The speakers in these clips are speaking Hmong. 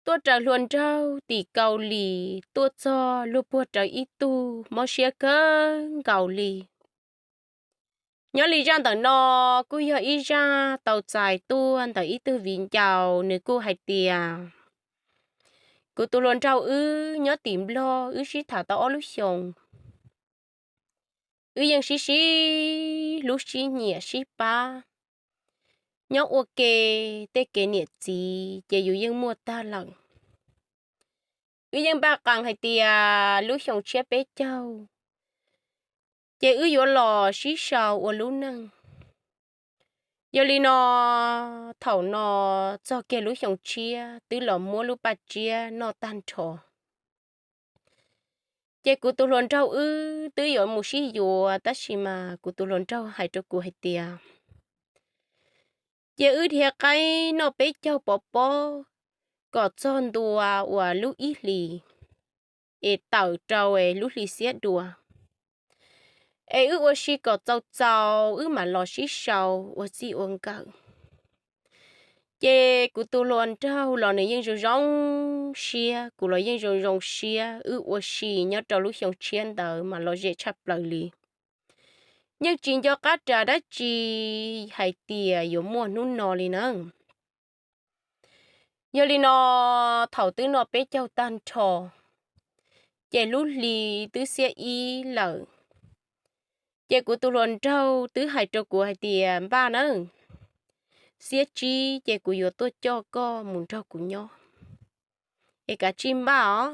tuaj raws hluas nraug tim Kaus Lim tuaj txog luag puag raws ib tug mob siab kawg nkaus li. Nyob li zaj ntawm no kuj yog ib zaj tau txais tuaj ntawm ib tug viv ncaus, nws kuj hais tias, kuv tus hluas nraug wb nyob tim Nplog wb sib tham tau ob lub xyoos, wb yeej sib sib hlub sib nyiam sib pab, nyob ua ke, tej kev niam txiv ces yus yeej muaj tag lawm. Wb yeej npaj qees hais tias lub xyoo tshiab peb caug ces wb yuav los sib sau ua lub neej. Yog li no, thaum no txog kiag lub xyoo tshiab twb los muab lub paj tsiab noj tag nrho. Ces kuv tus hluas nraug wb twb yuav mus sib yuav, tab sis mas kuv tus hluas nraug hais rau kuv hais tias, cia wb dhia qaib noj peb caug pov pob kom txog ntua uas lub ib hlis es tawm rau lub hli xiab dua, es wb ua si kom txaus txaus wb mam los sib sau ua txij ua nkawm. Ces kuv tus hluas nraug los nws yeej zoo zoo siab, kuv los yeej zoo zoo siab, wb ua si nyob rau lub xyoo tshiab ntawd mas lom zem tshaj plaws li. Yeej tsis nco qab ras dab tsi hais tias yuav muaj hnub no li na. Yog li no, thaum twb noj peb caug tag nrho, ces lub hli twb xiab ib lawm, ces kuv tus hluas nraug twb hais rau kuv hais tias, npaj nawb, xiab tsib ces kuv yuav tuaj coj koj mus nrog kuv nyob, es kav tsij npaj os.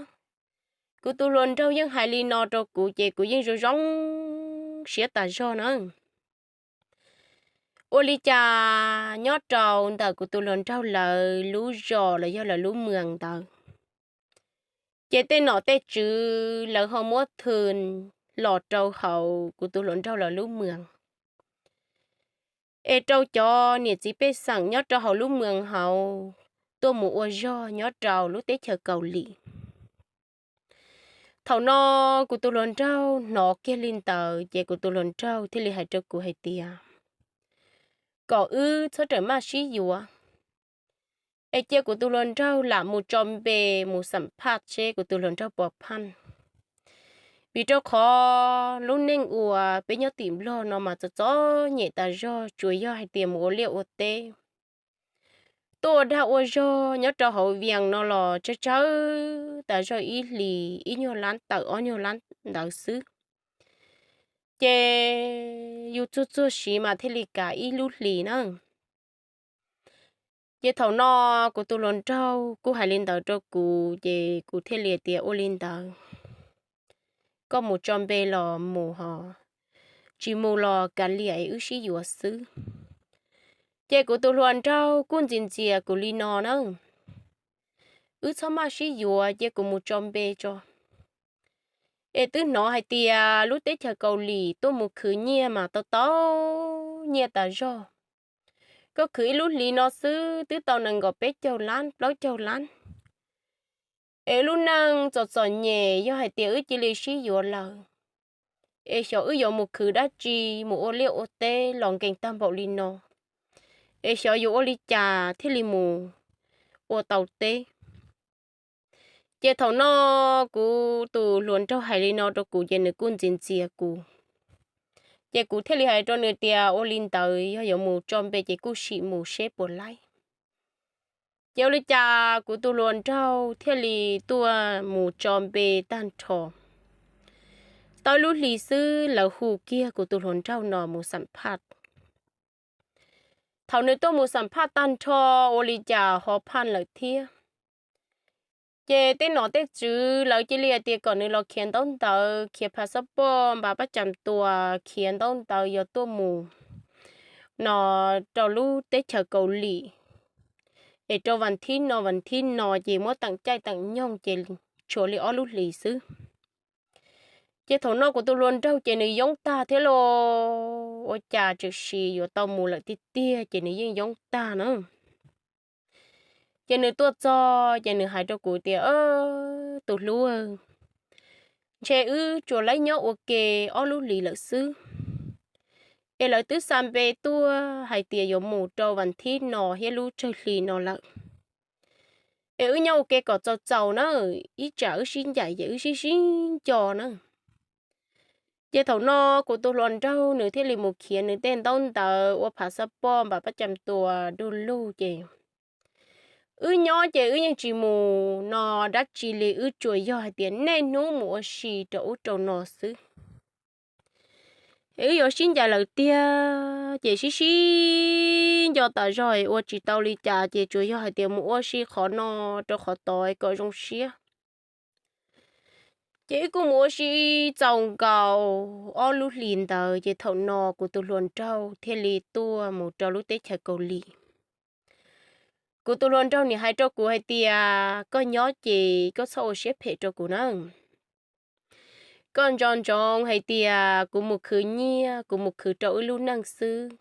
Kuv tus hluas nraug yeej hais li no rau kuv ces kuv yeej zoo zoo siab tas zog na. Ua li cas nyob rau ntawm kuv tus hluas nraug lawv lub zos los yog lawv lub moos ntawd, ces tej nom tej tswv lawv ho muab thw los rau hauv kuv tus hluas nraug lawv lub moos, es rau cov niam txiv pej xeem nyob rau hauv lub moos hauv tuaj mus ua zog nyob rau lub teb chaws Kaus Lim. Thaum no kuv tus hluas nraug hnov kiag li ntawd ces kuv tus hluas nraug thiaj li hais rau kuv hais tias, kom wb txhob rawm maj sib yuav, es cia kuv tus hluas nraug lam mus tso npe mus xam phaj seb kuv tus hluas nraug puas phaj. Vim rau qhov lub neej uas peb nyob tim Nplog no mas txom txom nyem tas zog, tsuas yog hais tias mus ua liaj ua teb, tuaj ua dag ua zog nyob rau hauv Vias no los tsawg tsawg tas zog ib hlis ib nyuag lab tawm ob nyuag lab ntawd xwb, ces yus txuag txuag siv mas thiaj li kav ib lub hlis na. Ces thaum no kuv tus hluas nraug kuj hais li ntawd rau kuv ces kuv thiaj li tias, ua li ntawd koj mus tso npe los mus hos, tsis mus los kav liam es wb sib yuav xwb. Ces kuv tus hluas nraug kuj ntxias ntxias kuv li no na, wb txhob maj sib yuav, cia kuv mus tso npe tso. Es twb hnov hais tias lub teb chaws Kaus Lim tuaj mus khwv nyiaj mas tau tau nyiaj tas zog. Koj khwv ib lub hlis no xwb twb tau nees nkaum peb caug lab plaub caug lab. Es lub neej txom txom nyem, yog hais tias wb cia li sib yuav lawm, es xyov wb yuav mus khwv dab tsi, mus ua liaj ua teb los nkees tag npaum li no, es xyov yuav ua li cas thiaj li mus ua tau teb. Ces thaum no kuv tus hluas nraug hais li no rau kuv ces nws kuj ntxias ntxias kuv. Ces kuv thiaj li hais rau nws tias, ua li ntawd yog yuav mus tso npe ces kuj sim mus seb puas laib. Ces ua li cas kuv tus hluas nraug thiaj li tuaj mus tso npe tag nrho. Tau ib lub hlis xwb lawv hu kiag kuv tus hluas nraug no mus xam phaj. Thaum nws tuaj mus xam phaj tag nrho, ua li cas ho phaj lawm thiab. Ces tej nom tej tswv lawv cia li hais tias kom nws los khiav ntaub ntawv, khiav phav xab poj, npav pab cam tua, khiav ntaub ntawv yuav tuaj mus no rau lub teb chaws Kaus Lim, es rau vas thib no vas thib no ces muab teem caij teem nyoog ces tshuav li ob lub hlis xwb. Ces thaum no kuv tus hluas nraug ces nws yoob tag thiab lauj, ua cas tseem sis yuav tau mus lawm tiag tiag ces nws yeej yoob tag na. Ces nws tuaj txog ces nws hais rau kuv tias, tus hlub, ntshe wb tsuas laib nyob ua ke ob lub hlis lawm xwb, es lawv twb xa npe tuaj hais tias yuav mus rau vas thib no thiab lub tsawg hli no lawm. es wb nyob ua ke kom txaus txaus na, ib tsam wb sib ncaim ces wb sib sib nco na. Ces thaum no kuv tus hluas nraug nws thiaj li mus khiav nws tej ntaub ntawv ua phav xab poj npam pab cam tuas du lug ces wb nyob ces wb yeej tsis mus no dab tsi li, wb tsuas yog hais tias niaj hnub mus ua si rau ub rau no xwb. Wb yuav sib ncaim lawm tiag ces sib sib nco tas zog ua tsis tau li cas ces tsuas yog hais tias mus ua si qhov no rau qhov tod kom zoo siab. Ces wb kuj mus ua si txaus nkaus ob lub hlis ntawd ces thaum no kuv tus hluas nraug thiaj li tuaj mus rau lub teb chaws Kaus Lim. Kuv tus hluas nraug nim hais rau kuv hais tias koj nyob ces koj txhob ua siab phem rau kuv na. Koj nco ntsoov hais tias kuv mus khwv nyiaj kuv mus khwv rau wb lub neej xwb.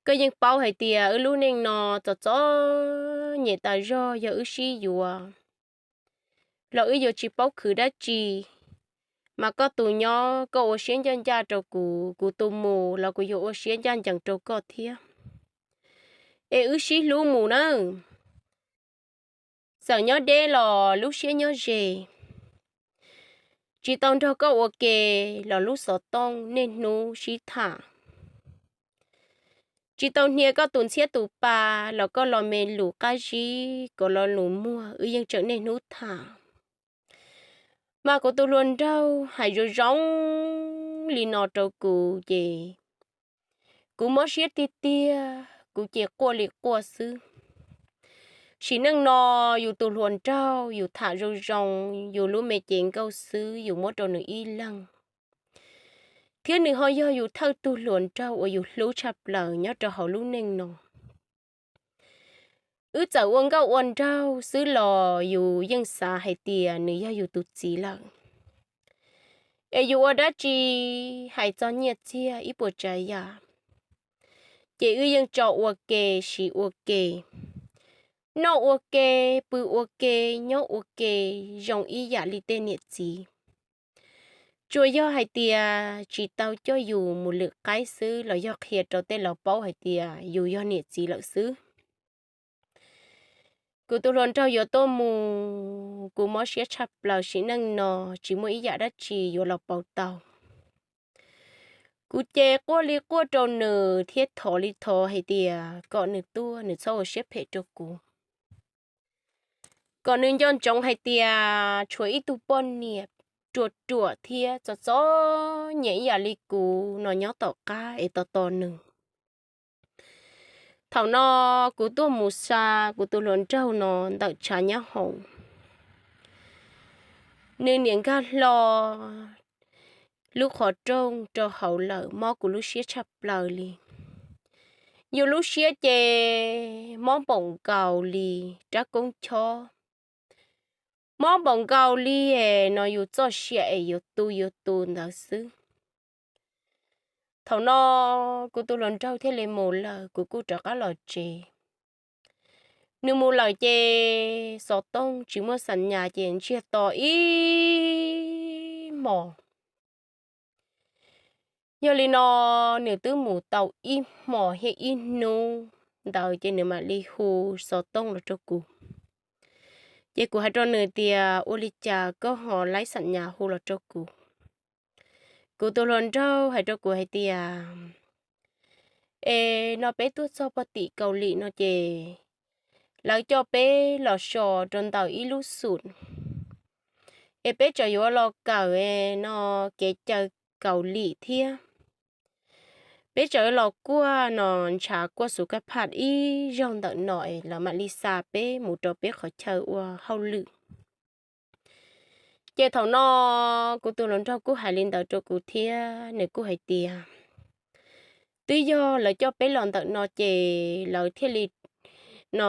Koj yeej paub hais tias wb lub neej no txom txom nyem tas zog, yog wb sib yuav los wb yuav tsis paub khwv dab tsi. Mas koj tus nyob koj ua siab ncaj ncaj rau kuv, kuv tus mus los kuv yuav ua siab ncaj ncees rau koj thiab. Es wb sib hlub mus nawb. Txawm nyob deb los lub siab nyob ze. Tsis tau nrog koj ua ke los lub xov tooj niaj hnub sib tham. Tsis tau hnia koj tus ntxhiab tus pa los koj los me lus qab zib kom lo lus muag wb yeej tseem niaj hnub tham. Mas kuv tus hluas nraug hais zoo zoo li no rau kuv ces kuv mob siab tiag tiag, kuv ces quaj li quaj xwb. Sim neej no yus tus hluas nraug yus tham zoo zoo, yus lub me cev nkauj xwb yus muab rau nws ib leeg, thiab nws ho yog yus thawj tug hluas nraug uas yus hlub tshaj plaws nyob rau hauv lub neej no. Wb txawm ua nkauj ua nraug xwb los yus yeej xav hais tias nws yog yus tus txiv lawm. Es yus ua dab tsi hais txog nyiaj txiag ib puas tsav yam, ces wb yeej tso ua ke, siv ua ke, noj ua ke, pw ua ke, nyob ua ke zoo ib yam li tej niam txiv. Tsuas yog hais tias tsis tau coj yus mus lwm qaib xwb los yog qhia rau tej laus paub hais tias yus yog niam txiv lawm xwb. Kuv tus hluas nraug yuav tuaj mus, kuv mob siab tshaj plaws, sim neej no tsis muaj ib yam dab tsi yuav los pauv tau. Kuv ces quaj li quaj rau nws thiab thov li thov hais tias kom nws tuaj, nws txhob ua siab phem rau kuv, kom nws nco ntsoov hais tias tshuav ib tug poj niam ruam ruam thiab txom txom nyem ib yam li kuv no nyob tom qab es tos tos nws. Thaum no kuv tuaj mus xa kuv tus hluas nraug no ntawm tshav nyab hoom, nws niam nkag hlo lub qhov rooj rau hauv lawm, mob kuv lub siab tshaj plaws li. Yus lub siab ces mob npaum nkaus li rab koob chob, mob npaum nkaus li no yus txoj sia es yuav tu yuav tu ntawd xwb. Thaum no kuv tus hluas nraug thiaj li mus lawm, kuv kuj rov qab los tsev. Nws mus lawm ces xov tooj tsis muaj xam nyas ces ntsiag to ib hmos. Yog li no, nws twb mus tau ib hmos thiab ib hnub ntawd ces nws mam li hu xov tooj los rau kuv. Ces kuv hais rau nws tias ua li cas koj ho laib xam nyas hu los rau kuv? Kuv tus hluas nraug hais rau kuv hais tias, es no peb tuaj txog puag tim Kaus Lim no ces lawv coj peb los so rau ntawm ib lub xum, es peb tseem yuav los kawm no kev cai Kaus Lim thiab. Peb tseem los kuaj no ntshav kuaj xuv kaj phaj ib zaug ntawm no es lawv mam li xa peb mus rau peb qhov chaw ua hauj lwm. Ces thaum no kuv tus hluas nraug kuj hais li ntawd rau kuv thiab, nws kuj hais tias twb yog lawv coj peb los ntawm no ces lawv thiaj li no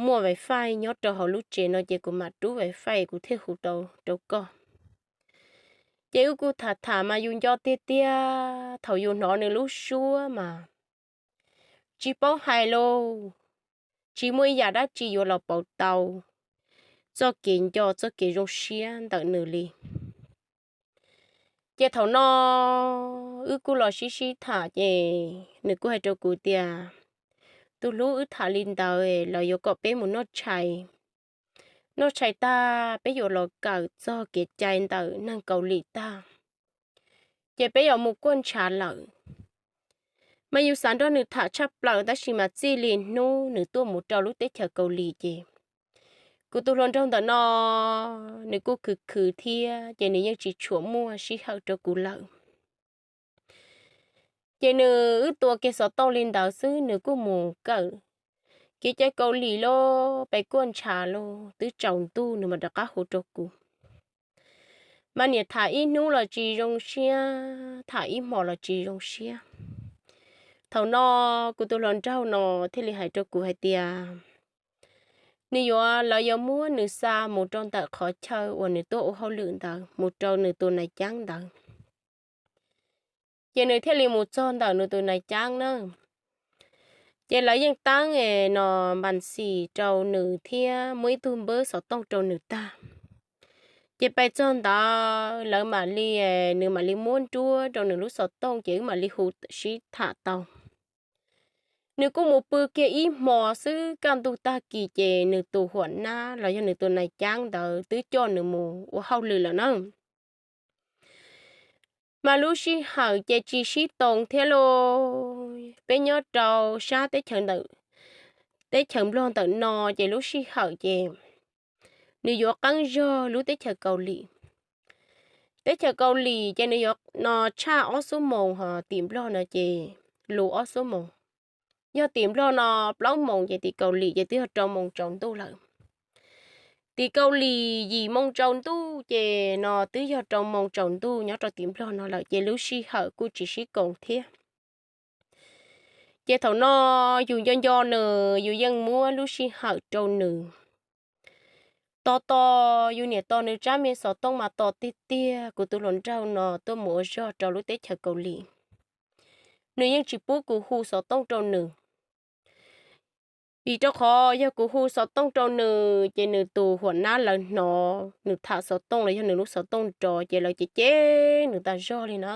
muaj wifi nyob rau hauv lub tsev no ces kuv mam rub wifi kuv thiaj hu tau rau koj. Ces wb kuj tham tham mas yus nco tiag tiag, thaum yus hnov nws lub suab mas tsis paub hais lauj, tsis muaj ib yam dab tsi yuav los pauv tau txoj kev nco txoj kev zoo siab ntawm nws li. Ces thaum no wb kuj los sib sib tham ces nws kuj hais rau kuv tias, tus hlub, wb tham li ntawd lawv yuav kom peb mus noj tshais, noj tshais tag peb yuav los kawm txog kev cai ntawm neeg Kaus Lim tag, ces peb yuav mus kuaj ntshav lawm. Mas yus xav nrog nws tham tshaj plaws tab sis mas txij li hnub nws tuaj mus rau lub teb chaws Kaus Lim ces kuv tus hluas nraug ntawm no nws kuj khwv khwv thiab ces nws yeej tsis tshua muaj sij hawm rau kuv lawm. Ces nws wb tua kiag xov tooj li ntawd xwb nws kuj mus kawm kev cai Kaus Lim los pes kuaj ntshav los twb tsaus ntuj nws mam rov qab hu rau kuv. Mas niam tham ib hnub los tsis zoo siab, tham ib hmos los tsis zoo siab. Thaum no kuv tus hluas nraug no thiaj li hais rau kuv hais tias nws yuav, lawv yuav muab nws xa mus rau ntawm qhov chaw uas nws tuaj ua hauj lwm ntawd mus rau nws tus nais caab ntawd. Ces nws thiaj li mus txog ntawm nws tus nais caab na. Ces lawv yeej taab es no npas xis rau nws thiab muab ib tug npawb xov tooj rau nws tag. Ces pais txog ntawd lawv mam li, nws mam li muab nruab rau nws lub xov tooj ces wb mam li hu sib tham tau. Nws kuj mus pw kiag ib hmo xwb kaj ntug tag kis ces nws tus huam nab los yog nws tus nais caab ntawd twb coj nws mus ua hauj lwm lawm na. Mas lub sij hawm ces tsis sib too thiab lauj. Peb nyob rau sab teb chaws ntawm, teb chaws Nplog ntawm no ces lub sij hawm ces nws yuav qeeb zog lub teb chaws Kaus Lim. Teb chaws Kaus Lim ces nws yuav no tshaj ob xuab moos ho tim Nplog no ces lus ob xuab moos. Yog tim Nplog no plaub moos ces tim Kaus Lim ces twb yog rau moos tsaus ntuj lawm. Tim Kaus Lim yim moos tsaus ntuj ces no twb yog rau moos tsaus ntuj nyob rau tim Nplog no lawm ces lub sij hawm kuj tsis sib koom thiab. Ces thaum no yus nco nco nws yus yeej muab lub sij hawm rau nws. Tos tos yus niam tos nws tsab me xov tooj mas tos tiag tiag kuv tus hluas nraug no tuaj mus ua zog rau lub teb chaws Kaus Lim. Nws yeej tsis pub kuv hu xov tooj rau nws. Vim rau qhov yog kuv hu xov tooj rau nws ces nws tus huam nab lawv hnov nws tham xov tooj los yog nws lub xov tooj nrov ces lawv cem cem nws tas zog li na.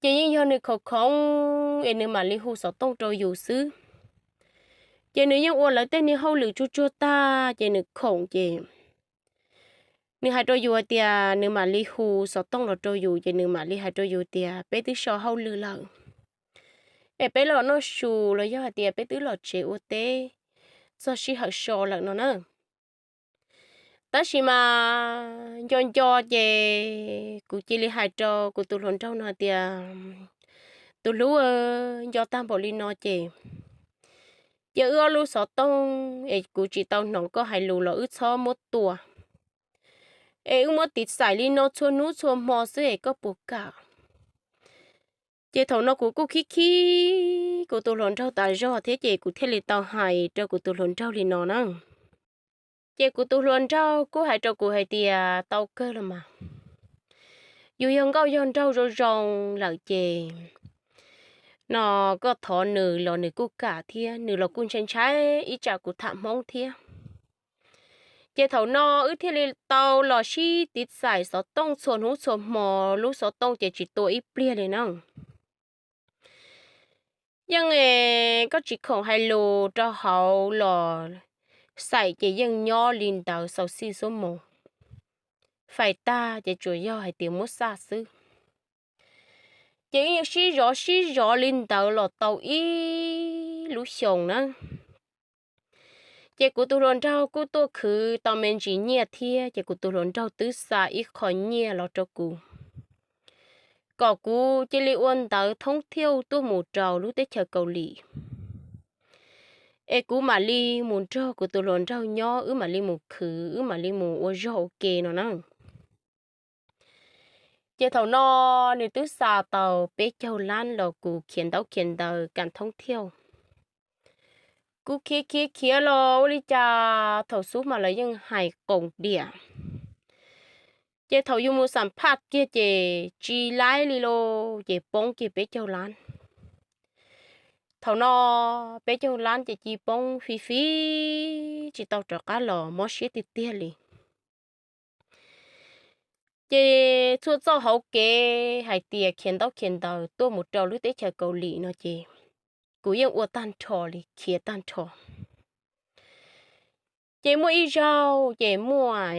Ces yeej yog nws khoom khoom es nws mam li hu xov tooj rau yus xwb. Ces nws yeej ua lawv tej niag hauj lwm tsuag tsuag tag ces nws khoom ces nws hais rau yus hais tias nws mam li hu xov tooj los rau yus ces nws mam li hais rau yus tias peb twb so hauj lwm lawm es peb los noj su los yog hais tias peb twb los tsev ua teb txog sij hawm so lawm no na. Tab sis mas nco nco ces kuv cia li hais rau kuv tus hluas nraug no tias tus hlub, nco tag npaum li no ces cia wb ob lub xov tooj es kuv tsis tau hnov koj hais lus los wb txhob muab tua es wb muab tiv xais li no txhua hnub txhua hmo xwb es koj puas kam? Ces thaum no kuv kuj khib khib kuv tus hluas nraug tas zog thiab ces kuv thiaj li tau hais rau kuv tus hluas nraug li no na. Ces kuv tus hluas nraug kuj hais rau kuv hais tias tau kawg los mas, yus yog nkauj yog nraug zoo zoo lawm ces no koj thov nws los nws kuj kam thiab nws los kuj ntshai ntshai ib tsam kuv tham Hmoob thiab. Ces thaum no wb thiaj li tau los sib tiv xais xov tooj txhua hnub txhua hmo, lub xov tooj ces tsis tua ib pliag li na. Yeej es koj tsis khoom hais lus rau hauv los xaim ces yeej nyob li ntawd xaus xij xuab moos, fais tag ces tsuas yog hais tias muab xaj xwb. Ces wb yeej sib zov sib zov li ntawd los tau ib lub xyoos na. Ces kuv tus hluas nraug kuj tuaj khwv tau me ntsis nyiaj thiab ces kuv tus hluas nraug twb xa ib qho nyiaj los rau kuv kom kuv cia li ua ntawv thoob thiauj tuaj mus rau lub teb chaws Kaus Lim es kuv mam li mus nrog kuv tus hluas nraug nyob, wb mam li mus khwv, wb mam li mus ua zog ua ke no na. Ces thaum no nws twb xa tau peb caug lab los kuv khiav ntaub khiav ntawv kam thoob thiauj. Kuv khiav khiav khiav los ua li cas thaum xub mas lawv yeej hais qoos diam. Ces thaum yus mus xam phaj kiag ces tsis laib li lauj, ces poob kiag peb caug lab. Thaum no peb caug lab ces cia poob fij fij tsis tau rov qab los mob siab tiag tiag li. Ces txhua txoj hauv kev hais tias khiav ntaub khiav ntawv tuaj mus rau lub teb chaws Kaus Lim no ces kuv yeej ua tag nrho li, khiav tag nrho. Ces muaj ib zaug ces muaj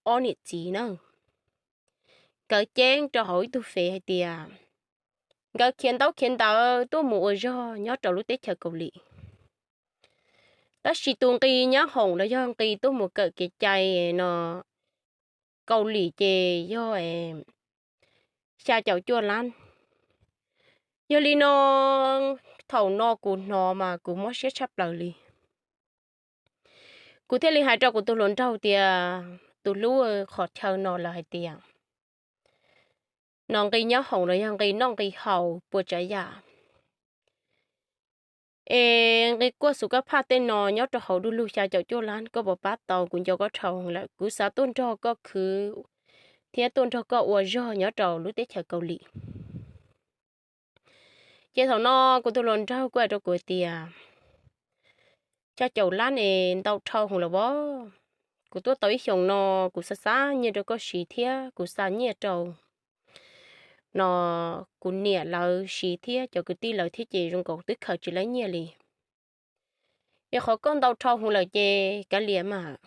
ob niam txiv na, nkawd ceeb rau hauv ib tug fev hais tias nkawd khiav ntaub khiav ntawv tuaj mus ua zog nyob rau lub teb chaws Kaus Lim. Tab sis tus nqi nyab hoom los yog nqi tuaj mus kawm kev cai no Kaus Lim ces yog xya caum cuaj lab. Yog li no, thaum no kuv hnov mas kuv mob siab tshaj plaws li. Kuv thiaj li hais rau kuv tus hluas nraug tias, tus hlub, qhov chaw no lawv hais tias no nqi nyab hoom los yog nqi noj nqi haus puas tsav yam, es nqi kuaj xus kab phaj tej no nyob rau hauv du lug xya caum cuaj lab, koj puas pab tau? Kuv nco koj dhau lawm, kuv xav tuaj nrog koj khwv thiab tuaj nrog koj ua zog nyob rau lub teb chaws Kaus Lim. Ces thaum no kuv tus hluas nraug kuj hais rau kuv tias, xya caum lab es ntau dhau hwv lawm as. Kuv tuaj tau ib xyoos no, kuv xa xa nyiaj rau koj siv thiab kuv xa nyiaj rau no kuv niam lawv siv thiab cov kwv tij lawv thiab ces zoo nkaus twb khaws tsis laib nyiaj li. Es qhov koj ntau dhau hwv lawm ces kav liam mas,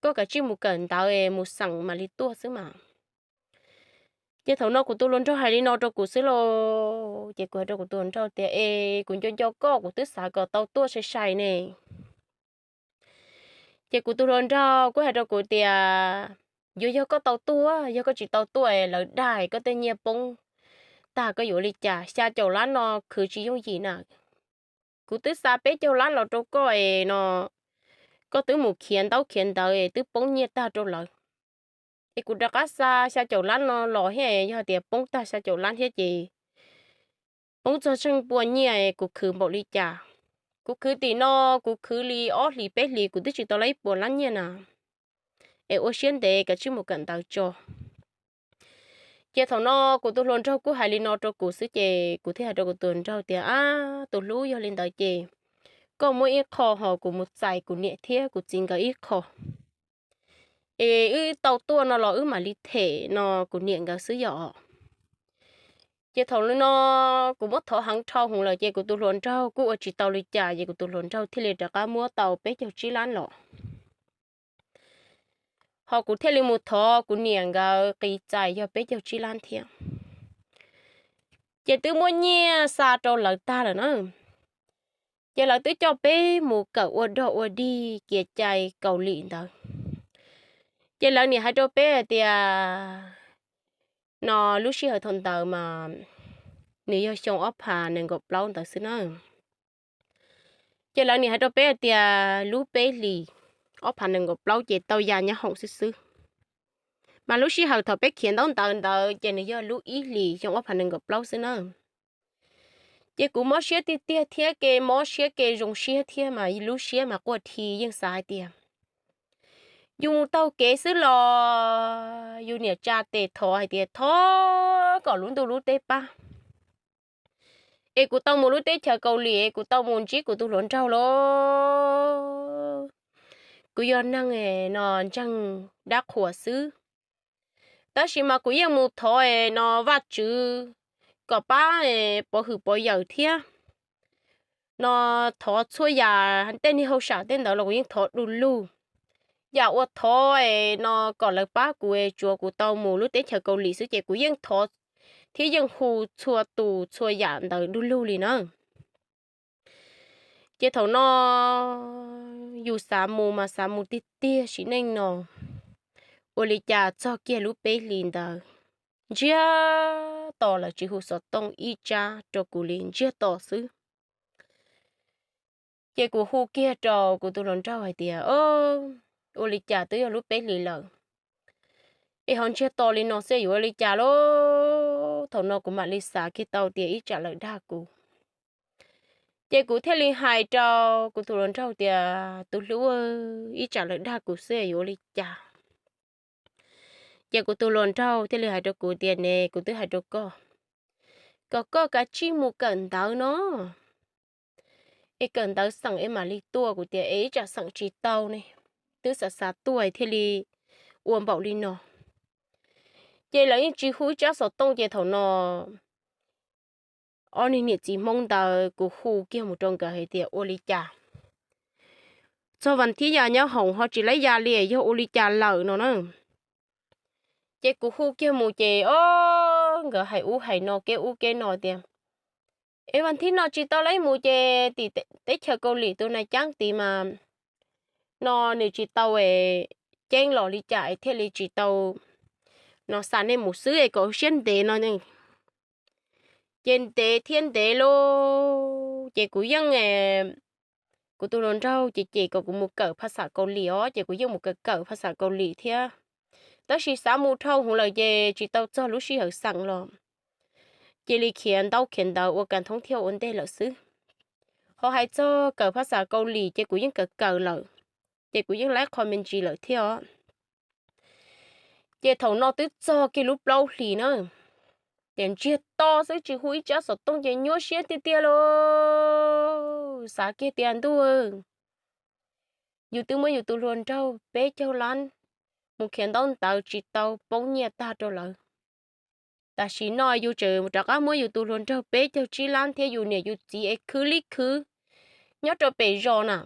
koj kav tsij mus kawm ntawv es mus xeem mam li tuaj xwb mas. Ces thaum no kuv tus hluas nraug hais li no rau kuv xwb lauj, ces kuv hais rau kuv tus hluas nraug tias, es kuv nco nco koj, kuv twb xav kom tau tuaj sai sai ne. Ces kuv tus hluas nraug kuj hais rau kuv tias, yuav yog koj tau tuaj, yog koj tsis tau tuaj lawv dag koj tej nyiaj poob tag koj yuav ua li cas? Xya caum lab no khwv tsis yooj yim na. Kuv twb xa peb caug lab los rau koj es no, koj twb mus khiav ntaub khiav ntawv es twb poob nyiaj tag rau lawv. Es kuv rov qab xa xya caum lab no los thiab, yog tias poob tag xya caum lab thiab ces poob txog tsheej pua nyiaj kuv khwv npaum li cas? Kuv khwv tim no, kuv khwv li ob hlis peb hlis kuv twb tsis tau lab ib puas lab nyiaj na. Es ua siab ntev, kav tsij mus kawm ntawv tso. Ces thaum no kuv tus hluas nraug kuj hais li no rau kuv xwb ces kuv thiaj hais rau kuv tus hluas nraug tias, ab tus hlub, yog li ntawd ces koj muab ib qho ho kuv mus txais kuv niam thiab kuv txiv nkawd ib qho, es wb tau tuaj no los wb mam li them no kuv niam nkawd xwb yom. Ces thaum no kuv muab thov heev dhau hwv lawm ces kuv tus hluas nraug kuj ua tsis tau li cas ces kuv tus hluas nraug thiaj li rov qab muab tau peb caug tsib lab los. Ho kuv thiaj li mus thov kuv niam nkawd qis txais yog peb caug tsib lab thiab. Ces twb muab nyiaj xa rau lawv tag lawm na. Ces lawv twb coj peb mus kawm ua dog ua dig kev cai Kaus Lim ntawd. Ces lawv niam hais rau peb hais tias, no lub sij hawm thaum ntawd mas nws yog xyoo ob phav nees nkaum plaub ntawd xwb na. Ces lawv niam hais rau peb hais tias lub peb hlis ob phav nees nkaum plaub ces tau ya nyab hoom xwb xwb. Mas lub sij hawm thaum peb khiav ntaub ntawv ntawd ces nws yog lub ib hlis xyoo ob phav nees nkaum plaub xwb na. Ces kuv mob siab tiag tiag thiab, kev mob siab kev zoo siab thiab mas lub siab mas quaj dhi, yeej xav hais tias yus mus taug kev xwb los yus niam tsa tes thov hais tias thov kom lub ntuj lub teb pab es kuv tau mus lub teb chaws Kaus Lim, kuv tau mus ntsib kuv tus hluas nraug los kuv yog neeg no ntseeg dab qhuas xwb. Tab sis mas kuv yeej mus thov no Vajtswv kom pab pov hwm pov yawm thiab. No thov txhua yam, tej niag hauj sam tej ntawd los kuv yeej thov du lug. Yam uas thov no kom lawv pab kuv es tsuav kuv tau mus lub teb chaws Kaus Lim xwb ces kuv yeej thov thiab yeej hu txhua tus txhua yam ntawd du lug li na. Ces thaum no yus xav mus mas xav mus tiag tiag sim neej no. Ua li cas txog kiag lub peb hlis ntawd, ntsiag to lawm, tsis hu xov tooj ib tsab rau kuv li, ntsiag to xwb. Ces kuv hu kiag rau kuv tus hluas nraug hais tias, ua li cas twb yog lub peb hlis lawm es ho ntsiag to li no xwb yuav ua li cas lauj? Thaum no kuv mam li xav kiag tau tias ib tsam lawv dag kuv. Ces kuv thiaj li hais rau kuv tus hluas nraug tias, tus hlub, ib tsam lawv dag kuv xwb yuav ua li cas? Ces kuv tus hluas nraug thiaj li hais rau kuv tias, ne, kuv twb hais rau koj kom koj kav tsij mus kawm ntawv no, es kawm ntawv xeem es mam li tuaj. Kuv tias es ib tsam xeem tsis tau ne, twb xav xav tuaj thiaj li ua npaum li no. Ces lawv yeej tsis hu ib tsab xov tooj ces thaum no ob niag niam txiv Hmoob ntawd kuv hu kiag mus rau nkawd hais tias ua li cas txog Vas Thib ya nyob hoom ho tsis laib ya li, yog ua li cas lawm no na. Ces kuv hu kiag mus ces o, nkawd hais ub hais no keb ub keb no tias, es Vas Thib no tsis tau laib mus ces tim teb chaws Kaus Lim tus nais ceeb tid mas no nws tsis tau ceeb los li cas thiaj li tsis tau no xa nej mus xwb es kom siab ntev no. Ces ntev thiab ntev lauj, ces kuv yeej, kuv tus hluas nraug ces cem kom kuv mus kawm phas xas Kaus Lim os, ces kuv yeej mus kawm kawm phas xas Kaus Lim thiab. Tab sis xav mus dhau hwv lawm ces tsis tau txog lub sij hawm xeem los cia li khiav ntaub khiav ntawv ua kas thoob thiab ua ntej lawm xwb. Ho hais txog kawm phas xas Kaus Lim ces kuv yeej kawm kawm lawm, ces kuv yeej laib qho me ntsis lawm thiab os. Ces thaum no twb txog kiag lub plaub hlis na, ces ntsiag to xwb tsis hu ib tsab xov tooj ces nyuaj siab tiag tiag lauj. Xav kiag tias ntuj, yus twb muab yus tus hluas nraug peb caug lab mus khiav ntaub ntawv tsis tau poob nyiaj tag rau lawv. Tam sim no yus tseem rov qab muab yus tus hluas nraug peb caug tsib lab thiab yus niam yus txiv es khwv li khwv nyob rau pem zos na,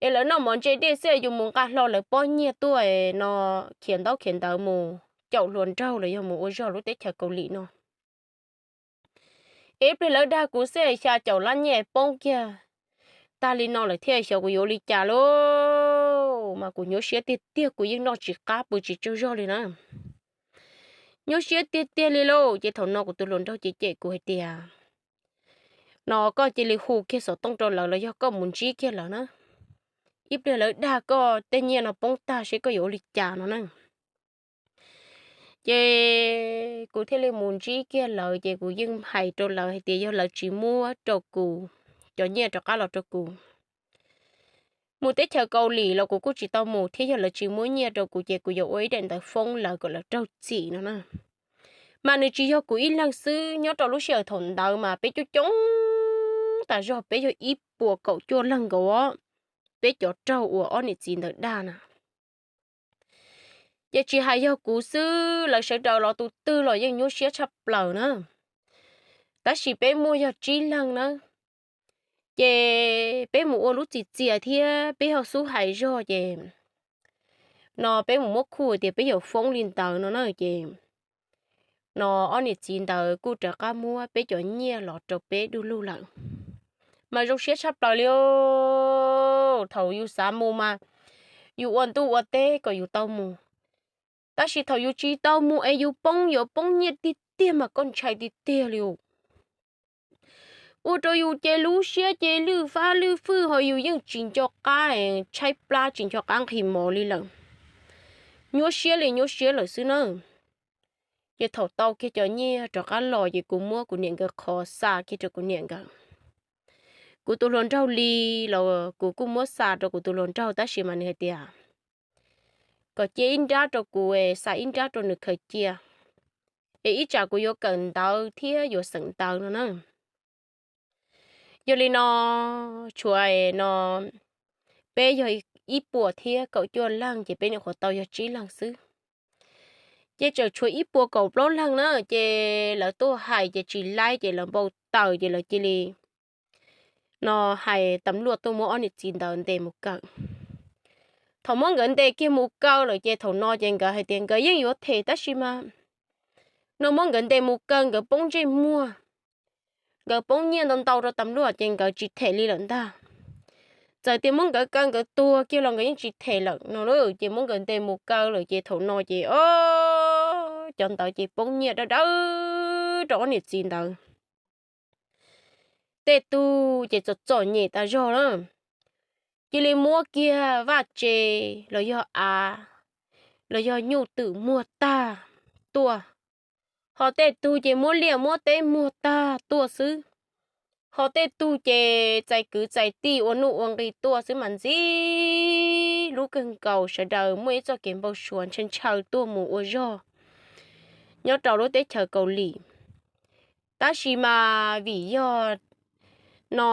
es lawv noj mov ntse dej xwb yus mus nqa hlo lawv pob nyiaj tuaj no khiav ntaub khiav ntawv mus caum hluas nraug los yog mus ua zog lub teb chaws Kaus Lim no. Es ib pliag lawv dag kuv xwb xya caum lab nyiaj poob kiag tag li no lawm thiab xyov kuv yuav ua li cas lauj. Mas kuv nyuaj siab tiag tiag, kuv yeej noj tsis qab pw tsis tsaug zog li na. Nyuaj siab tiag tiag li lauj. Ces thaum no kuv tus hluas nraug cem cem kuv hais tias, no koj cia li hu kiag xov tooj rau lawv los yog koj mus ntsib kiag lawv na, ib pliag lawv dag koj tej nyiaj no poob tag seb koj yuav ua li cas no na. Ces kuv thiaj li mus ntsib kiag lawv, ces kuv yeej hais rau lawv hais tias yog lawv tsis muab rau kuv cov nyiaj rov qab los rau kuv, mus teb chaws Kaus Lim los kuv kuj tsis tau mus thiab, yog lawv tsis muab nyiaj rau kuv ces kuv yuav ua ib daim ntawv foob lawv kom lawv raug txim no na. Mas nws tsis yog kuv ib leeg xwb, nyob rau lub sij hawm thaum ntawd mas peb coob coob tas zog, peb yog ib puas kaum cuaj leeg nkaus, peb cov raug uas ob niam txiv ntawd dag na. Ces tsis hais yog kuv xwb, lawv sawv daws los tus twg los yeej nyuaj siab tshaj plaws na. Tab sis peb muaj yog tsib leeg na, ces peb mus ua lub txiv txias thiab peb ho xub hais zog ces no peb mus muab khuj tias peb yuav foob li ntawd no na. Ces no ob niam txiv ntawd kuj rov qab muab peb cov nyiaj los rau peb du lug lawm. Mas zoo siab tshaj plaws li. Thaum yus xav mus mas yus ua ntuj ua teb kom yus tau mus, tab sis thaum yus tsis tau mus es yus poob, yuav poob nyiaj tiag tiag mas koj ntshai tiag tiag li. Ua rau yus ces lub siab ces lwj fab lwj fwj, ho yus yeej tsis nco qab tshaib plab, tsis nco qab nqhis mov li lawm. Nyuaj siab li nyuaj siab lawm xwb na. Ces thaum tau kiag cov nyiaj rov qab los ces kuv muab kuv niam nkawd qhov xa kiag rau kuv niam nkawd. Kuv tus hluas nraug li los kuv kuj muab xa rau kuv tus hluas nraug, tab sis mas nws hais tias kom cia ib nrab rau kuv, xa ib nrab rau nws khaws cia, es ib tsam kuv yuav kawm ntawv thiab yuav xeem ntawv no na. Yog li no, tshuav no peb yog ib puas thiab kaum cuaj leeg, ces peb nyuam qhuav tau yog tsib leeg xwb. Ces tseem tshuav ib puas kaum plaub leeg na, ces lawv tuaj hais ces tsis laib ces lawv npau taws ces lawv cia li no hais tam luaj tuaj muab ob niam txiv ntawd ntes mus kaw. Thaum muab nkawd ntes kiag mus kaw lawm ces thaum no ces nkawd hais tias nkawd yeej yuav them tab sis mas no muab nkawd ntes mus kaw nkawd poob ntsej muag, nkawd poob nyiaj ntau ntau rau tam luaj ces nkawd tsis them li lawm ntag. Txawm tias muab nkawd kaw nkawd tuag kiag los nkawd yeej tsis them lawm no lauj. Ces muab nkawd ntes mus kaw lawm ces thaum no ces o, cov ntawd ces poob nyiaj dawb dawb rau ob niam txiv ntawd. Tej tug ces txom txom nyem tas zog na, cia li muab kiag vaj tse los yog av los yog nyuj twm muag tag tuaj, ho tej tug ces muab liaj muab teb muag tag tuaj xwb, ho tej tug ces txais kwv txais tij ua nuj ua nqi tuaj xwb mas ntxim lub kawg nkaus. Sawv daws muaj ib txoj kev npau suav ntshaw ntshaw tuaj mus ua zog nyob rau lub teb chaws Kaus Lim. Tab sis mas vim yog no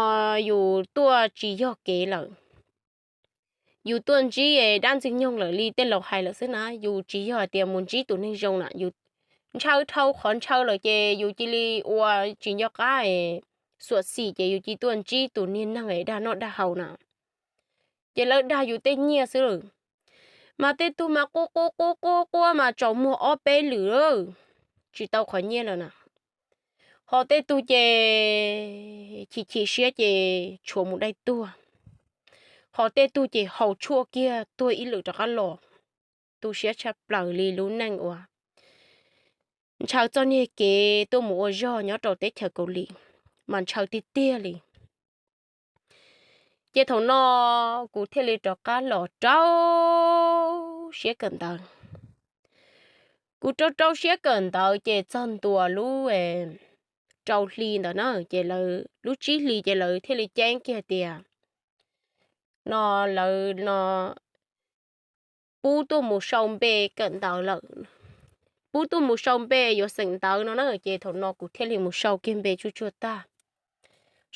yus tuaj tsis yog kev lawm, yus tuaj ntsib dab ntxwg nyoog lawm li tej laus hais lawm xwb na, yus tsis yog hais tias mus ntsib tus neeg zoo na, yus ntshaw dhau qhov ntshaw lawm ces yus cia li ua tsis nco qab xuam xim ces yus cia li tuaj ntsib tus niag neeg dag noj dag haus na. Ces lawv dag yus tej nyiaj xwb lawm. Mas tej tug mas quaj quaj quaj quaj quaj mas tsaus muag ob peb lwm, tsis tau qhov nyiaj lawm na. Ho tej tug ces chim chim siab ces tshuav mus dai tuag. Ho tej tug ces haus tshuaj kiag tuag ib lwm rov qab los. Tu siab tshaj plaws li lub neej uas ntshaw txoj niag kev tuaj mus ua zog nyob rau teb chaws Kaus Lim, mas ntshaw tiag tiag li. Ces thaum no kuv thiaj li rov qab los rau siab kawm ntawv. Kuv rau rau siab kawm ntawv ces txog ntua lub rau hli ntawd na, ces lub tsib hlis ces lawv thiaj li ceeb kiag tias no lawv no pub tuaj mus sau npe kawm ntawv lawm, pub tuaj mus sau npe yuav xeem ntawv no na. Ces thaum no kuv thiaj li mus sau kiag npe tsuj tsuag tag,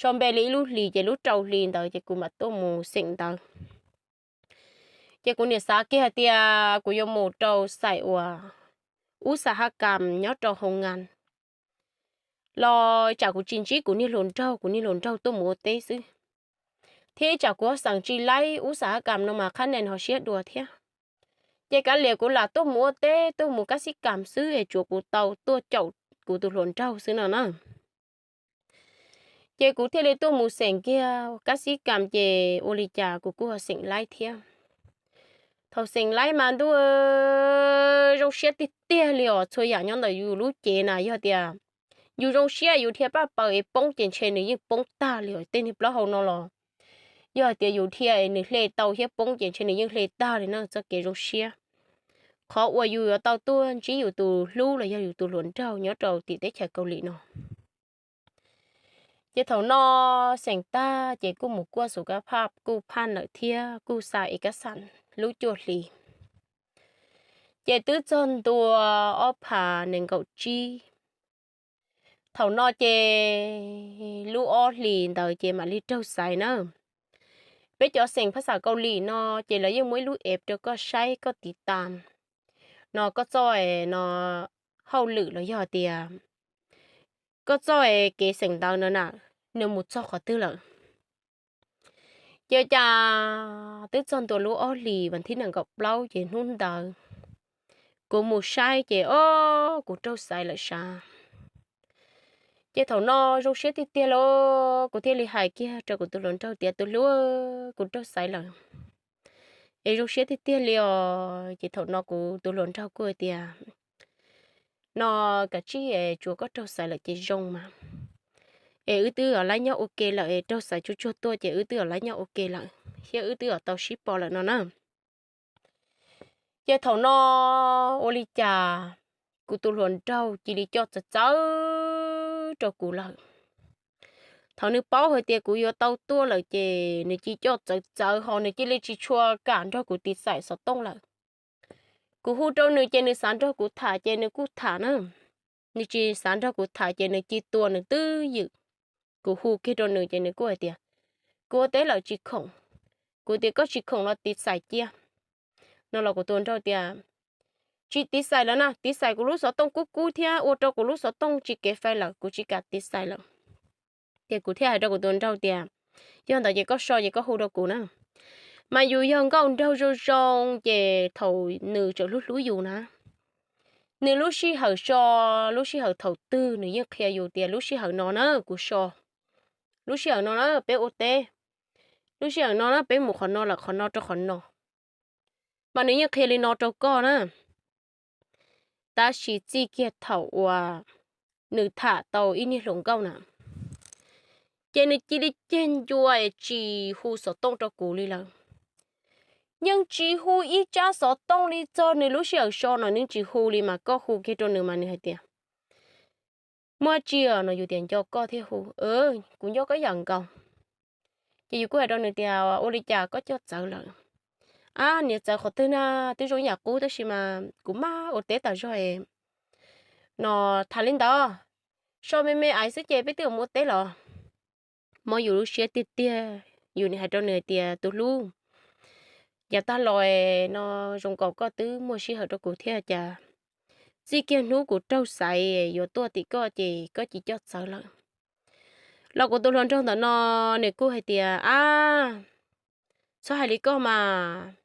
sau npe li ib lub hlis ces lub rau hli ntawd ces kuv mam tuaj mus xeem ntawv. Ces kuv niam xav kiag hais tias kuv yuav mus rau xaim uas ub xa haj kam nyob rau hoo ngas los tsam kuv tsis ntsib kuv niag hluas nraug, kuv niag hluas nraug tuaj mus ua teb xwb, thiab ib tsam kuv ho xeem tsis laib ub xa haj kam no mas qhab nees ho siab dua thiab. Ces kav liam kuv lam tuaj mus ua teb tuaj mus kab xib kam xwb es tsuav kuv tau tuaj caum kuv tus hluas nraug xwb no na. Ces kuv thiaj li tuaj mus xeem kiag kab xib kam ces ua li cas kuv kuj ho xeem laib thiab. Thaum xeem laib mas ntuj, zoo siab tiag tiag li os. Txhua yam nyob ntawm yus lub cev na yog tias yus zoo siab yus dhia paj paws es poob ces ntshe nws yeej poob tag li os. Tej niag plaub hau no los yog hais tias yus dhia es nws hle tau thiab poob ces ntshe nws yeej hle tag li na txoj kev zoo siab. Qhov uas yus yuav tau tuaj ntsib yus tus hlub los yog yus tus hluas nraug nyob rau tim teb chaws Kaus Lim no. Ces thaum no xeem tag ces kuj mus kuaj xus kab phaj kuj phaj lawm thiab kuj xa es kab xas lub cuaj hli. Ces twb txog ntua ob phav nees nkaum tsib. Thaum no ces lub ob hlis ntawd ces mam li raug xaiv na. Peb cov xeem phaj xas Kaus Lim no ces lawv yeej muaj ib lub app rau koj saib koj tiv tas no koj txoj no hauj lwm los yog tias koj txoj kev xeem ntawv no na, nws mus txog qhov twg lawm. Ces cas twb txog ntua lub ob hlis vas thib nees nkaum plaub ces hnub ntawd kuv mus saib ces o, kuv raug xaiv lawm sav. Ces thaum no zoo siab tiag tiag lauj, kuv thiaj li hais kiag rau kuv tus hluas nraug tias tus hlub, kuv raug xaiv lawm es zoo siab tiag tiag li os. Ces thaum no kuv tus hluas nraug kuj hais tias no kav tsij es tsuav koj raug xaiv lawm ces zoo mas, es wb twb laib nyob ua ke lawm es raug xaiv tsuag tsuag tuaj ces wb twb laib nyob ua ke lawm thiab wb twb tau sib pom lawm no na. Ces thaum no ua li cas kuv tus hluas nraug cia li coj txawv txawv rau kuv lawm. Thaum nws paub hais tias kuv yuav tau tuaj lawm ces nws cia li coj txawv txawv ho nws cia li tsis tshua kam nrog kuv tiv xaiv xov tooj lawm. Kuv hu rau nws ces nws xav nrog kuv tham ces nws kuj tham na, nws tsis xav nrog kuv tham ces nws cia li tua nws twb ywm. Kuv hu kiag rau nws ces nws kuj hais tias kuv ua teb lawm tsis khoom. Kuv tias koj tsis khoom los tiv xaiv cia no los kuv tus hluas nraug tias tsis tiv xaiv lawm na, tiv xaiv kuv lub xov tooj kub kub thiab ua rau kuv lub xov tooj tsis kev fais lawm, kuv tsis kam tiv xaiv lawm. Ces kuv thiaj hais rau kuv tus hluas nraug tias yog ntawd ces koj so ces koj hu rau kuv na. Mas yus yog nkauj nraug zoo zoo ces thaum nws tseem hlub hlub yus na, nws lub sij hawm so, lub sij hawm thaum twg nws yeej qhia yus tias lub sij hawm no na kuv so, lub sij hawm no na peb ua teb, lub sij hawm no na peb mus qhov no lawm qhov no rau qhov no. Mas nws yeej qhia li no rau koj na. Tab sis txij kiag thaum uas nws tham tau ib niag hluas nkauj na, ces nws cia li ceg ncua es tsis hu xov tooj rau kuv li lawm. Yeej tsis hu ib tsab xov tooj li, txog nws lub sij hawm so no nws tsis hu li mas koj hu kiag rau nws mas nws hais tias muaj tsi no yus tias nco koj thiaj hu, kuv nco koj yam nkaus. Ces yus kuj hais rau nws tias ua li cas koj coj txawv lawm? Ab, niam txawv qhov twg na, twb zoo ib yam qub tab sis mas kuv maj ua teb tas zog no. Tham li ntawd, so me me ais xwb ces peb twb mus ua teb los. Mob yus lub siab tiag tiag, yus nim hais rau nws hais tias tus hlub, yav tag los no zoo nkaus koj twb muaj sij hawm rau kuv thiab cas txij kiag hnub kuv raug xaiv yuav tuaj tim koj ces koj cia li coj txawv lawm. Los kuv tus hluas nraug ntawm no nws kuj hais tias ab, txhob hais li koj mas.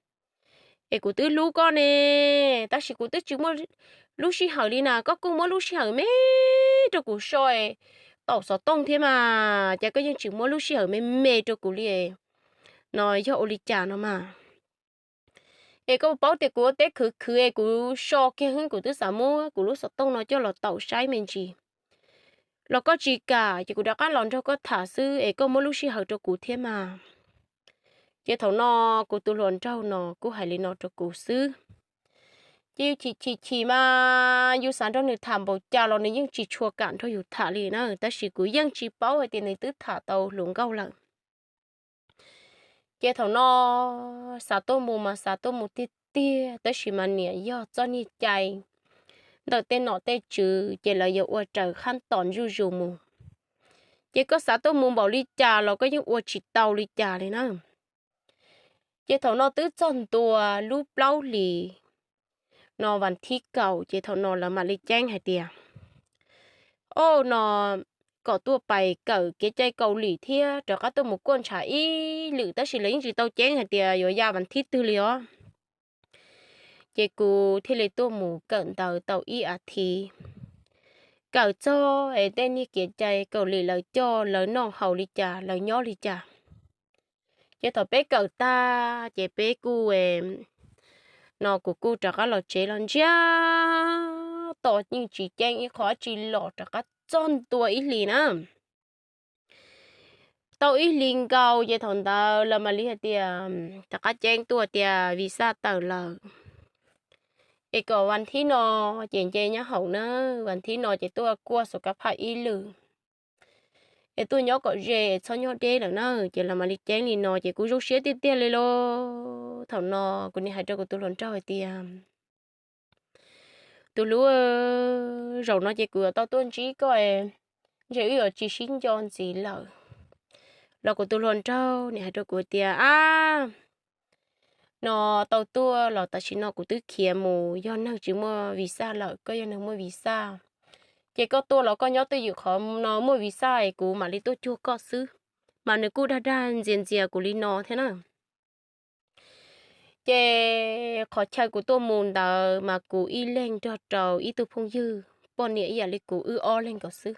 Es kuv twb hlub koj ne, tab sis kuv twb tsis muaj lub sij hawm li na, koj kuj muab lub sij hawm me rau kuv so, taum xov tooj thiab mas cas koj yeej tsis muab lub sij hawm me me rau kuv li no, yog ua li cas no mas? Es koj paub tias kuv ua teb khwv khwv es kuv so kiag xwb, kuv twb xav muab kuv lub xov tooj no coj los taum saib me ntsis los koj tsis kam, ces kuv rov qab los nrog koj tham xwb es koj muab lub sij hawm rau kuv thiab mas. Ces thaum no kuv tus hluas nraug no kuj hais li no rau kuv xwb. Ces yus chim chim chim mas yus xav nrog nws tham npaum cas los nws yeej tsis tshua kam nrog yus tham li na, tab sis kuv yeej tsis paub hais tias nws twb tham tau hluas nkauj lawm. Ces thaum no xav tuaj mus mas xav tuaj mus tiag tiag, tab sis mas niam yog txoj niag cai ntawm tej nom tej tswv ces lawv yuav ua raws khab tom zuj zus mus. Ces koj xav tuaj mus npaum li cas los koj yeej ua tsis tau li cas li na. Ces thaum no twb txog ntua lub plaub hlis no vas thib kaum, ces thaum no lawv mam li ceeb hais tias, o, no kom tuaj pais kawm kev cai Kaus Lim thiab rov qab tuaj mus kuaj ntshav ib lwm, tab sis lawv yeej tsis tau ceeb hais tias yuav ya vas thib twg li os. Ces kuv thiaj li tuaj mus kawm ntawv tau ib as thiv. Kawm txog es tej niag kev cai Kaus Lim lawv coj lawv noj haus li cas lawv nyob li cas. Ces thaum peb kawm tag ces peb kuj, no kuv kuj rov qab los tsev los ntsiag to yeej tsis ceeb ib qho dab tsi los rov qab txog ntua ib hlis na. Tau ib hlis nkaus ces thaum ntawd lawv mam li hais tias, rov qab ceeb tuaj tias visa tawm lawm, es kom vas thib no ces nce nyob hoom na, vas thib no ces tuaj kuaj xus kab phaj ib lwm, es tuaj nyob kom ze, txhob nyob deb lawm na. Ces lawv mam li ceeb li no ces kuv zoo siab tiag tiag li lauj. Thaum no kuv nim hais rau kuv tus hluas nraug hais tias, tus hlub, zaum no ces kuv yuav tau tuaj ntsib koj, ntshe wb yuav tsis sib nco ntxiv lawm. Los kuv tus hluas nraug nim hais rau kuv tias, ab, no tau tuaj los tam sim no kuv twb khiav mus, yog neeg tsis muaj visa lawm, koj yog neeg muaj visa, ces koj tuaj los koj nyob twj ywm qhov no muaj visa es kuv mam li tuaj cuag koj xwb. Mas nws kuj dag dag ntxias ntxias kuv li no thiab na. Ces qhov chaw kuv tuaj mus ntawd mas kuv ib leeg nrog rau ib tug phooj ywg poj niam ib yam li kuv wb ob leeg nkaus xwb.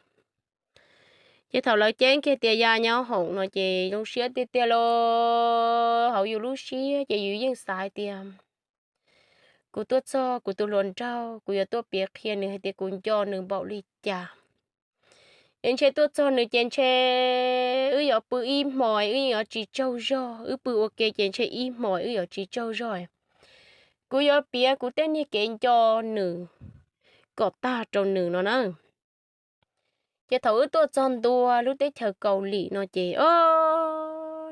Ces thaum lawv ceeb kiag tias ya nyob hoom no ces zoo siab tiag tiag lauj. Hauv yus lub siab ces yus yeej xav hais tias, kuv tuaj txog kuv tus hluas nraug, kuv yuav tuaj piav qhia nws hais tias kuv nco nws npaum li cas. Es ntshe tuaj txog nws ces ntshe wb yuav pw ib hmos wb yeej yuav tsis tsaug zog, wb pw ua ke ces ntshe ib hmos wb yuav tsis tsaug zog. Kuv yuav piav kuv tej niag kev nco nws kom tag rau nws no na. Ces thaum wb tuaj txog ntua lub teb chaws Kaus Lim no ces, o,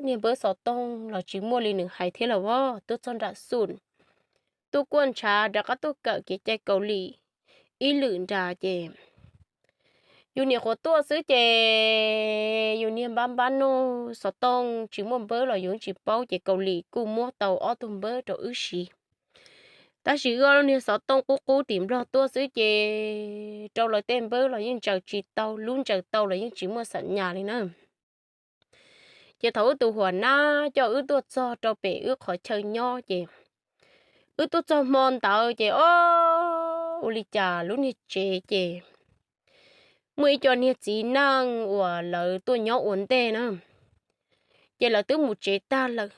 niag npawb xov tooj los tsis muaj li nws hais thiab los as, tuaj txog nram xum, tuaj kuaj ntshav rov qab tuaj kawm kev cai Kaus Lim ib lwm nrad ces yus niam qhuav tuaj xwb ces yus niag npab npab nuj xov tooj tsis muaj npawb los yus tsis paub ces Kaus Lim kuj muab tau ob tug npawb rau wb siv. Tab sis wb ob lub niag xov tooj qub qub tim Nplog tuaj xwb ces rau lawv tej npawb los yeej ntsaws tsis tau, lub ntsaws tau los yeej tsis muaj xam nyas li na. Ces thaum wb tus huam nab coj wb tuaj txog rau pem wb qhov chaw nyob ces wb tuaj txog hmo ntawd ces, o, ua li cas lub niag tsev ces muaj ib co niag txiv neej uas lawv tuaj nyob ua ntej na, ces lawv twb mus tsev tag lawm.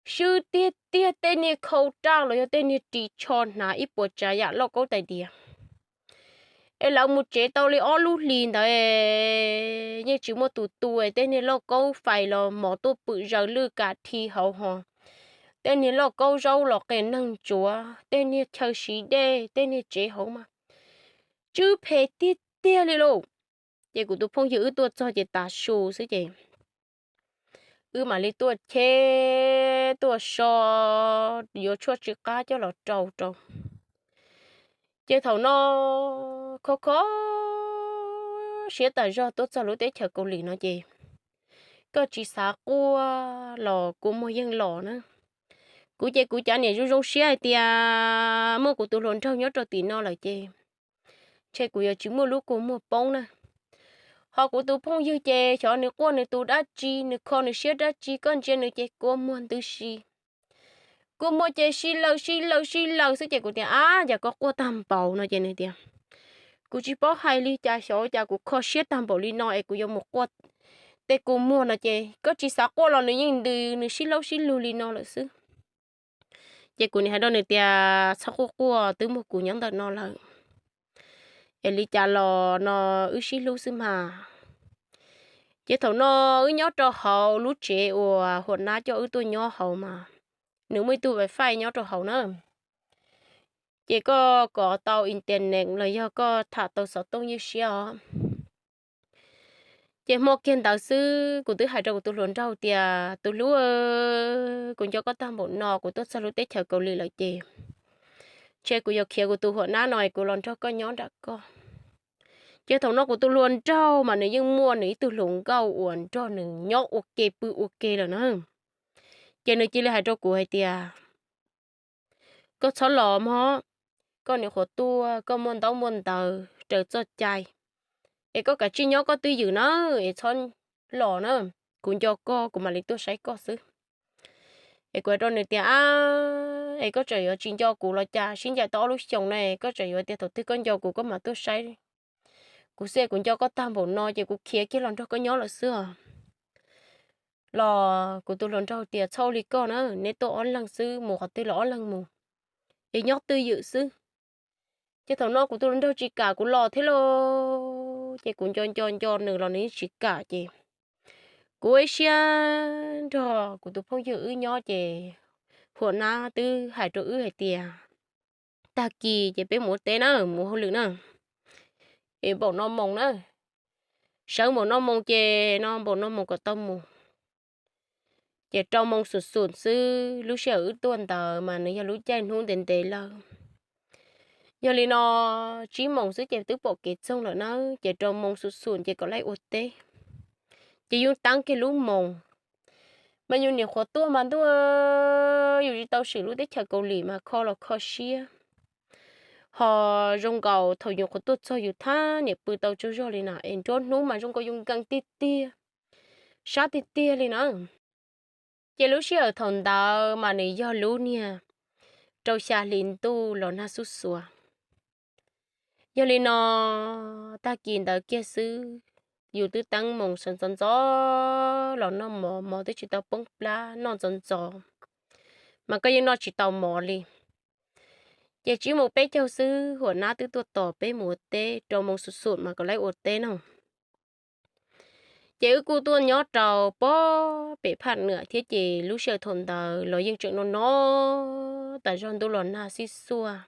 Swb tiag tiag tej niag khau raj los yog tej niag ris tsho hnav ib puas tsav yam lauj kaub tais diav. Es lawv mus tsev tau li ob lub hlis ntawd yeej tsis muaj tus tu, tej niag lauj kaub fais los mov tuaj pwm zaws lwj kas dhi hauv hos, tej niag lauj kaub zaub los qias neeg ntsuav, tej niag chaw siv dej, tej niag tsev hauv mas tsw phem tiag tiag li lauj. Ces kuv tus phooj ywg wb tuaj txog ces tas su xwb ces wb mam li tuaj cheb tuaj so, yuav tshuaj tsw qab coj los rau rau. Ces thaum no kho kho siab tas zog tuaj txog lub teb chaws Kaus Lim no ces koj tsis xav quaj los kua muag yeej los na. Kuv ces kuv cav niam zoo zoo siab hais tias muaj kuv tus hluas nraug nyob rau tim no lawm ces ntshe kuv yuav tsis muaj lub kua muag poob na. Ho kuv tus phooj ywg ces xyov nws quaj nws tus dab tsi, nws kho nws siab dab tsi, koj ntsia nws ces kua muag ntws si. Kua muag ces sib laws sib laws sib laws xwb ces kuv tias, Ab, cas koj quaj tag npaum no? Ces nws tias, Kuv tsis paub hais li cas, xyov cas kuv kho siab tag npaum li no es kuv yuav mus quaj tej kua muag no ces koj tsis xav quaj los nws yeej ntws nws sib laub sib lug li no lawm xwb. Ces kuv nim hais rau nws tias, Txhob quaj quaj, twb muaj kuv nyob ntawm no lawm. Es li cas los no wb sib hlub xwb mas. Ces thaum no wb nyob rau hauv lub tsev uas Huam Nab coj wb tuaj nyob hauv mas, nws muaj ib tug wifi nyob rau hauv na. Ces koj kov tau internet los yog koj tham tau xov tooj ywj siab os. Ces hmo kiag ntawd xwb kuv twb hais rau kuv tus hluas nraug tias, Tus hlub, kuv nco koj tag npaum no, kuv tuaj txog lub teb chaws Kaus Lim lawm ces ntshe kuv yuav khiav kuv tus Huam Nab no es kuv los nrog koj nyob nram koj. Ces thaum no kuv tus hluas nraug mas nws yeej muaj nws ib tug hluas nkauj uas nrog nws nyob ua ke pw ua ke lawm na. Ces nws cia li hais rau kuv hais tias, Koj txhob los mog, koj nim qhuav tuaj, koj muaj ntaub muaj ntawv raws txoj cai, es koj kav tsij nyob koj twj ywm na, es txhob los na, kuv nco koj kuv mam li tuaj saib koj xwb. Es kuv hais rau nws tias, Ab, es koj tseem yuav tsis nco kuv los cas, sib ncaim tau ob lub xyoos na, koj tseem yuav tias thaum twg koj nco kuv koj mam tuaj saib kuv xwb, kuv nco koj tag npaum no ces kuv khiav kiag los nrog koj nyob lawm xwb os. Los kuv tus hluas nraug tias, Txhob ua li koj na, neb tuaj ob leeg xwb, mus qhov twg los ob leeg mus, es nyob twj ywm xwb. Ces thaum no kuv tus hluas nraug tsis kam kuv los thiab lauj, ces kuv nco nco nco nws los nws yeej tsis kam ces kuv ua ib siab nrog kuv tus phooj ywg wb nyob ces Huam Nab twb hais rau wb hais tias, Tag kis ces peb mus ua teb na, mus hauj lwm na, es npaum no moos na, sawv npaum no moos ces no npaum no moos kom tau mus. Ces rau moos xum xum xwb, lub sij hawm wb tuaj ntawd mas nws yog lub caij hnub ntev ntev lawm. Yog li no, tsib moos xwb ces twb pom kev txoog lawm na, ces rau moos xum xum ces kom laib ua teb. Ces yus teeb kiag lub moos, mas yus nim qhuav tuaj mas ntuj, yus tsis tau swm lub teb chaws Kaus Lim mas kho los kho siab. Ho zoo nkaus thaum yus qhuav tuaj txog yus thab niam pw tau tsaug zog li na es nruab hnub mas zoo nkaus yus nkees tiag tiag, sab tiag tiag li na. Ces lub sij hawm thaum ntawd mas nws yog lub niag rau xya hli ntuj los nag xuj xuav. Yog li no, tag kis ntawd kiag xwb, yus twb teeb moos sawv ntxov ntxov los noj mov, mov twb tsis tau poob plab, noj ntxov ntxov, mas koj yeej noj tsis tau mov li. Ces tsib moos peb caug xwb, Huam Nab twb tuaj tos peb mus ua teb, rau moos xum xum mas kom laib ua teb no. Ces wb kuj tuaj nyob rau pob pem phaj nwam thiab, ces lub sij hawm thaum ntawd los yeej tseem no no tas zog, ntuj los nag xib xuaj.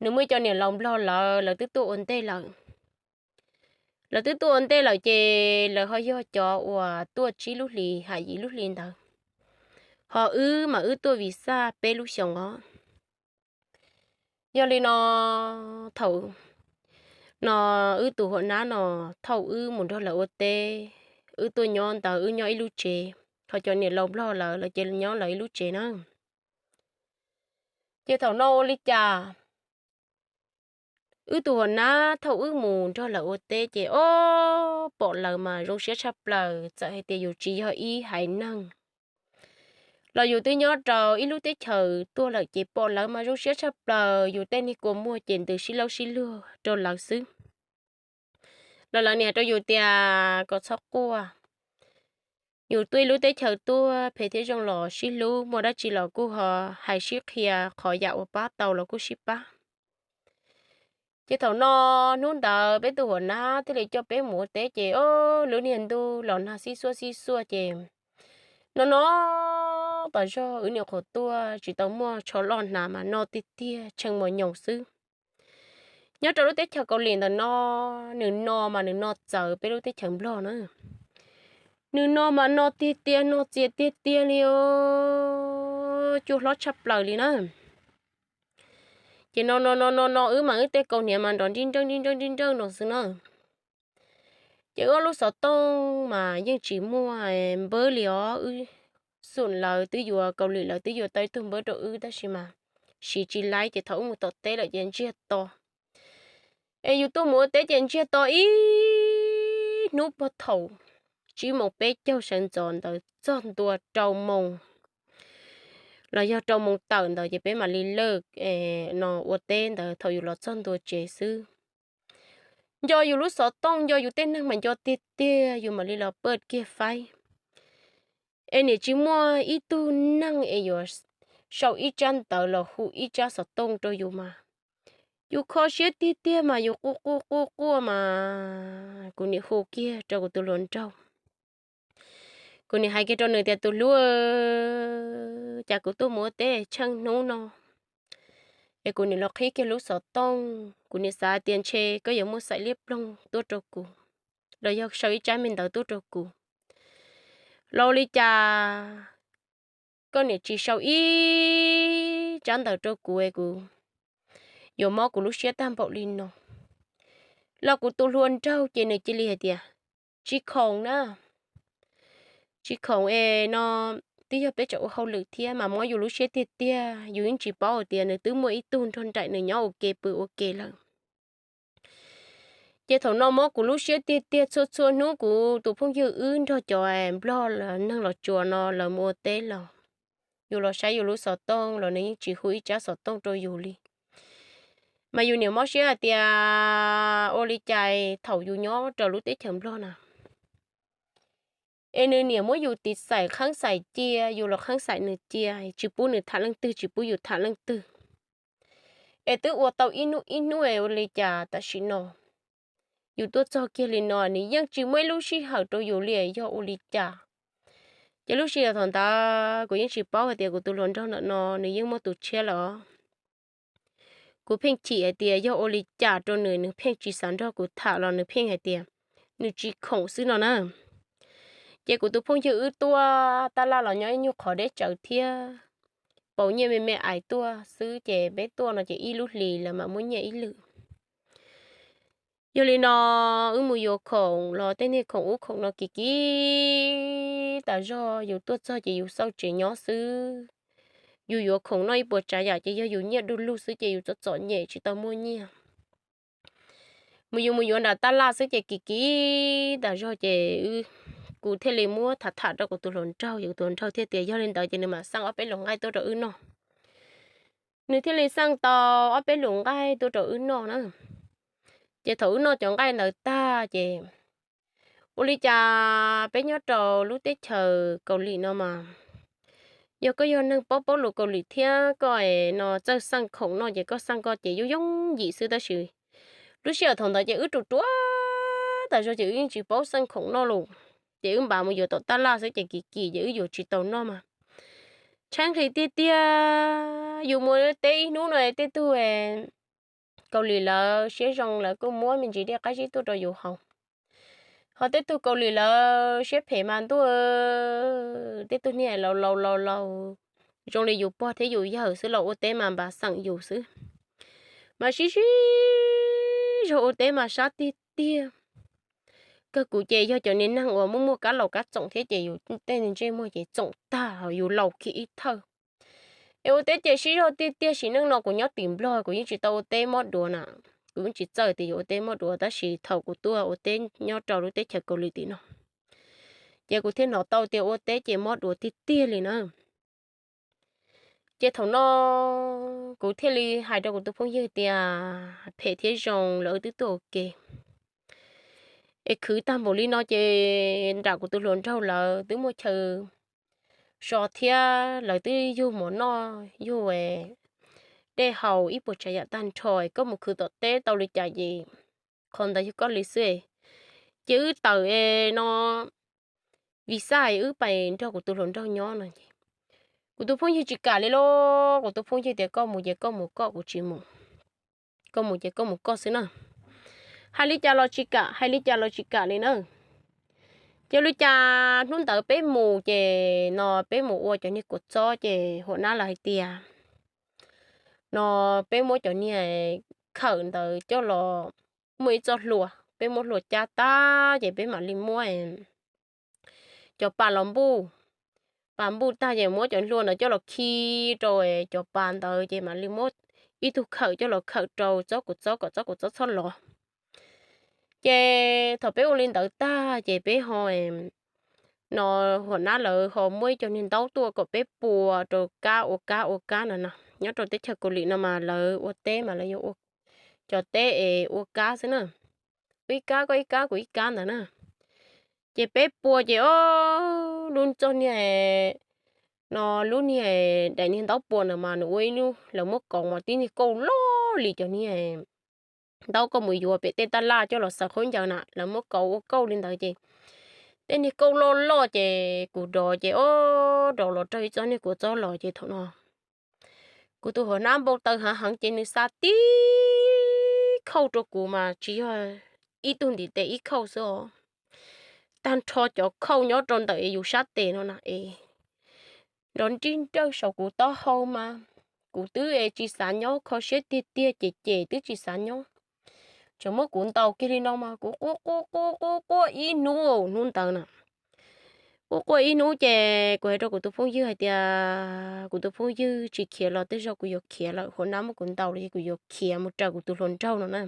Nws muaj ib co niam laus nplog lawv, lawv twb tuaj ua ntej lawm. Lawv twb tuaj ua ntej lawm ces lawv ho yog cov uas tuaj tsib lub hlis ham yim lub hli ntawd, ho wb mas wb tuaj vim xaj peb lub xyoos os. Yog li no, thaum no wb tus Huam Nab no thauj wb mus nrog lawv ua teb, wb tuaj nyob ntawd wb nyob ib lub tsev, ho cov niam laus nplog lawv, lawv ces nyob lawv ib lub tsev na. Ces thaum no ua li cas, wb tus Huam Nab thauj wb mus nrog lawv ua teb ces ob pom lawv mas zoo siab tshaj plaws, txawm hais tias yus tsis yog ib haiv neeg los yus twb nyob rau ib lub teb chaws tuaj lawm ces pom lawv mas zoo siab tshaj plaws, yus tej niag kua muag ces ntws sib laub sib luag rau lawv xwb. Los lawv nim hais rau yus tias kom txhob quaj, yus tuaj ib lub teb chaws tuaj phem thiab zoo los sib hlub, muaj dab tsi los kuj ho hais sib qhia, qhov yam uas pab tau los kuj sib pab. Ces thaum no, hnub ntawd peb tus Huam Nab thiaj li coj peb mus ua teb ces o, lub niag ntuj los nag xib xuaj xib xuaj ces no no tas zog, wb niam qhuav tuaj tsis tau muaj tsho loj hnav mas no tiag tiag tshee mos nyoos xwb. Nyob rau lub teb chaws Kaus Lim ntawm no, nws no mas nws no txawv peb lub teb chaws Nplog na. Nws no mas no tiag tiag, no txias tiag tiag li os, cua hlob tshaj plaws li na. Ces no no no no no wb mas wb tej kaus hniav mas nrov nrib nrawj nrib nrawj nrib nrawj no xwb na. Ces wb ob lub xov tooj mas yeej tsis muaj npawb li os, wb xum lawv twb yuav, Kaus Lim lawv twb yuav tau ib tug npawb rau wb tab sis mas siv tsis laib ces thaum wb mus tom teb lawm ces ntsiag to. Es yus tuaj mus ua teb ces ntsiag to ib hnub puag thaum tsib moos peb caug sawv ntxov ntawd txog ntua rau moos los yog rau moos tawm ntawd ces peb mam li lawj no ua teb ntawd thaum yus los txog ntua tsev xwb. Nco yus lub xov tooj, nco yus tej neeg mas nco tiag tiag, yus mam li los paj kiag faib. Es niam tsis muaj ib tug neeg es yuav sau ib tsab ntawv los hu ib tsab xov tooj rau yus mas yus kho siab tiag tiag mas yus quaj quaj quaj quaj mas kuv niam hu kiag rau kuv tus hluas nraug. Kuv niam hais kiag rau nws tias, tus hlub, cas kuv tuaj mus ua teb tsheej hnub no es kuv niam los qhib kiag lub xov tooj, kuv niam xav tias ntshe koj yuav muab xaim liab ploog tuaj rau kuv los yog sau ib tsab me ntawv tuaj rau kuv los ua li cas koj niam tsis sau ib tsab ntawv rau kuv es kuv yuav mob kuv lub siab tag npaum li no. Los kuv tus hluas nraug ces nws cia li hais tias, tsis khoom na, tsis khoom es no twb yog peb tseem ua hauj lwm thiab mas mob yus lub siab tiag tiag, yus yeej tsis paub hais tias nws twb muaj ib tug nrog nraim nws nyob ua ke pw ua ke lawm. Ces thaum no mob kuv lub siab tiag tiag, txhua txhua hnub kuv tus phooj ywg wb nrog cov nplog neeg los tsuas no lawv mus ua teb los yus los saib yus lub xov tooj los nws yeej tsis hu ib tsab xov tooj rau yus li. Mas yus niam mob siab hais tias ua li cas thaum yus nyob rau lub teb chaws nplog na es nws niam muab yus tiv xaim qheeb xaim cia, yus los qheeb xaim nws cia, tsis pub nws tham leej twg, tsis pub yus tham leej twg. Es twb ua tau ib hnub ib hnub es ua li cas tam sim no yus tuaj txog kiag li no nws yeej tsis muaj ib lub sij hawm rau yus li, yog ua li cas? Ces lub sij hawm thaum ntawd kuv yeej tsis paub hais tias kuv tus hluas nraug ntawm no nws yeej muaj tus tshiab lawm. Kuv pheej chim hais tias yog ua li cas rau nws, nws pheej tsis xav nrog kuv tham los nws pheej hais tias nws tsis khoom xwb no na. Ces kuv tus phooj ywg wb tuaj taj laj los nyob ib nyuag qhov deb tsawv thiab, pauv nyiaj me me ais tuaj xwb ces peb tuaj no ces ib lub hlis lawv mam muab nyiaj ib lwm. Yog li no wb mus yuav khoom los tej niag khoom ub khoom no kim kim tas zog, yus tuaj txog ces yus xauj tsev nyob xwb. Yus yuav khoom noj ib puas tsav yam ces yog yus nyiaj du lug xwb ces yus txom txom nyem tsis tau muaj nyiaj. Mus yus mus yuav nram taj laj xwb ces kim kim tas zog ces kuv thiaj li muab tham tham rau kuv tus hluas nraug, kuv tus hluas nraug thiaj tias yog li ntawd ces nws mam xaj ob peb lus nqaij tuaj rau wb noj. Nws thiaj li xaj tau ob peb lus nqaij tuaj rau wb noj na. Ces thaum wb noj cov nqaij ntawd tag ces ua li cas peb nyob rau lub teb chaws Kaus Lim no mas yog koj yog neeg paub paub lus Kaus Lim thiab koj no txawj xaj khoom noj ces koj xaj koj ces yooj yooj yim xwb tab sis lub sij hawm thaum ntawd ces wb ruam ruam tas zog ces wb yeej tsis paub xaj khoom noj lus. Ces wb npav mus yuav tom taj laj xwb ces kim kim ces wb yuav tsis tau noj mas tshaib nqhis tiag tiag. Yus mus teb ib hnub no tej tug Kaus Lim lawv siab zoo lawv kuj muab me ntsis dej qab zib tuaj rau yus haus. Ho tej tug Kaus Lim lawv siab phem mas ntuj, tej tug niag laus laus laus laus zoo li yus pog thiab yus yawg xwb los ua teb mas npav xeem yus xwb. Mas sib sib zog ua teb mas sab tiag tiag. Kawg kuv ces yog cov niag neeg uas muaj muaj kab laus kab txoom thiab ces yus tej ntsej muag ces txoom tag yus laus kiag ib thawj. Es ua teb ces sib zog tiag tiag, sim neej no kuv nyob tim Nplog kuv yeej tsis tau ua teb mob duav na, kuv yeej tsis txawj tias yuav ua teb mob duav tab sis thaum kuv tuaj ua teb nyob rau lub teb chaws Kaus Lim tim no ces kuv thiaj hnov tau tias ua teb ces mob duav tiag tiag li na. Ces thaum no kuv thiaj li hais rau kuv tus phooj ywg tias phem thiab zoo lawv twb tuaj ua ke es khwv tag npaum li no ces nram kuv tus hluas nraug lawv twb muaj chaw so thiab lawv twb yug mov noj yug dej haus ib puas tsav yam tag nrho, koj mus khwv tom teb tau li cas ces qhov ntawd yog koj li xwb. Ces wb tawm no visa wb pais nrog kuv tus hluas nraug nyob no ces kuv tus phooj ywg tsis kam li lauj. Kuv tus phooj ywg tias koj mus ces koj mus koj, kuv tsis mus, koj mus ces koj mus koj xwb na. Hais li cas los tsis kam, hais li cas los tsis kam li na. Ces li cas hnub ntawd peb mus ces no peb mus ua cov niag kua txob ces huam nab lawv hais tias no peb muab cov niag khawm ntawd coj los, muaj ib txoj hlua, peb muab hlua cab tag ces peb mam li muab cov pas los npuj, pas npuj tag ces muab cov hlua ntawd coj los khi rau cov pas ntawd ces mam li muab ib tug khawm coj los khawm rau txob kua txob kom txob kua txob txhob lov. Ces thaum peb ua li ntawd tag ces peb ho, no, huam nab lawv ho muab ib co niag ntaub tuaj kom peb pua rau kab ua kab ua kab no no. Nyob rau teb chaws Kaus Lim no mas lawv ua teb mas lawv yuav ua cov teb es ua kab xwb na, ua ib kab koj ib kab kuv ib kab ntawd na. Ces peb pua ces o, lub txoj niag, no, lub niag daim niag ntaub pua ntawd mas nws ua ib lub, lawv muab kauv mas tib niag kauj loj li cov niag ntaub koj mus yuav pem tej taj laj coj los xaws khaub ncaws na, lawv muab kauv ua kauj li ntawd ces tej niag kauj loj loj ces kuv dov ces o, dov los raug ib txoj niag kua txob los ces thaum no kuv tus huam nab npau taws heev heev ces nws xa tib khauj rau kuv mas tsis yog ib tug ntiv tes ib khauj xwb os, tag nrho cov khauj nyob rau ntawm yus sab tes no na es nrov nrij nrawj saum kuv taub hau mas kuv twb es tsis xav nyob, kho siab tiag tiag ces ces twb tsis xav nyob. Tseem muab kuv ntaus kiag li no mas kuv quaj quaj quaj quaj quaj ib hnub, hnub ntawd na, quaj quaj ib hnub ces kuv hais rau kuv tus phooj ywg hais tias, kuv tus phooj ywg, tsis khiav los tej zaum kuv yuav khiav lawm, huam nab muab kuv ntaus los ces kuv yuav khiav mus raws kuv tus hluas nraug no na.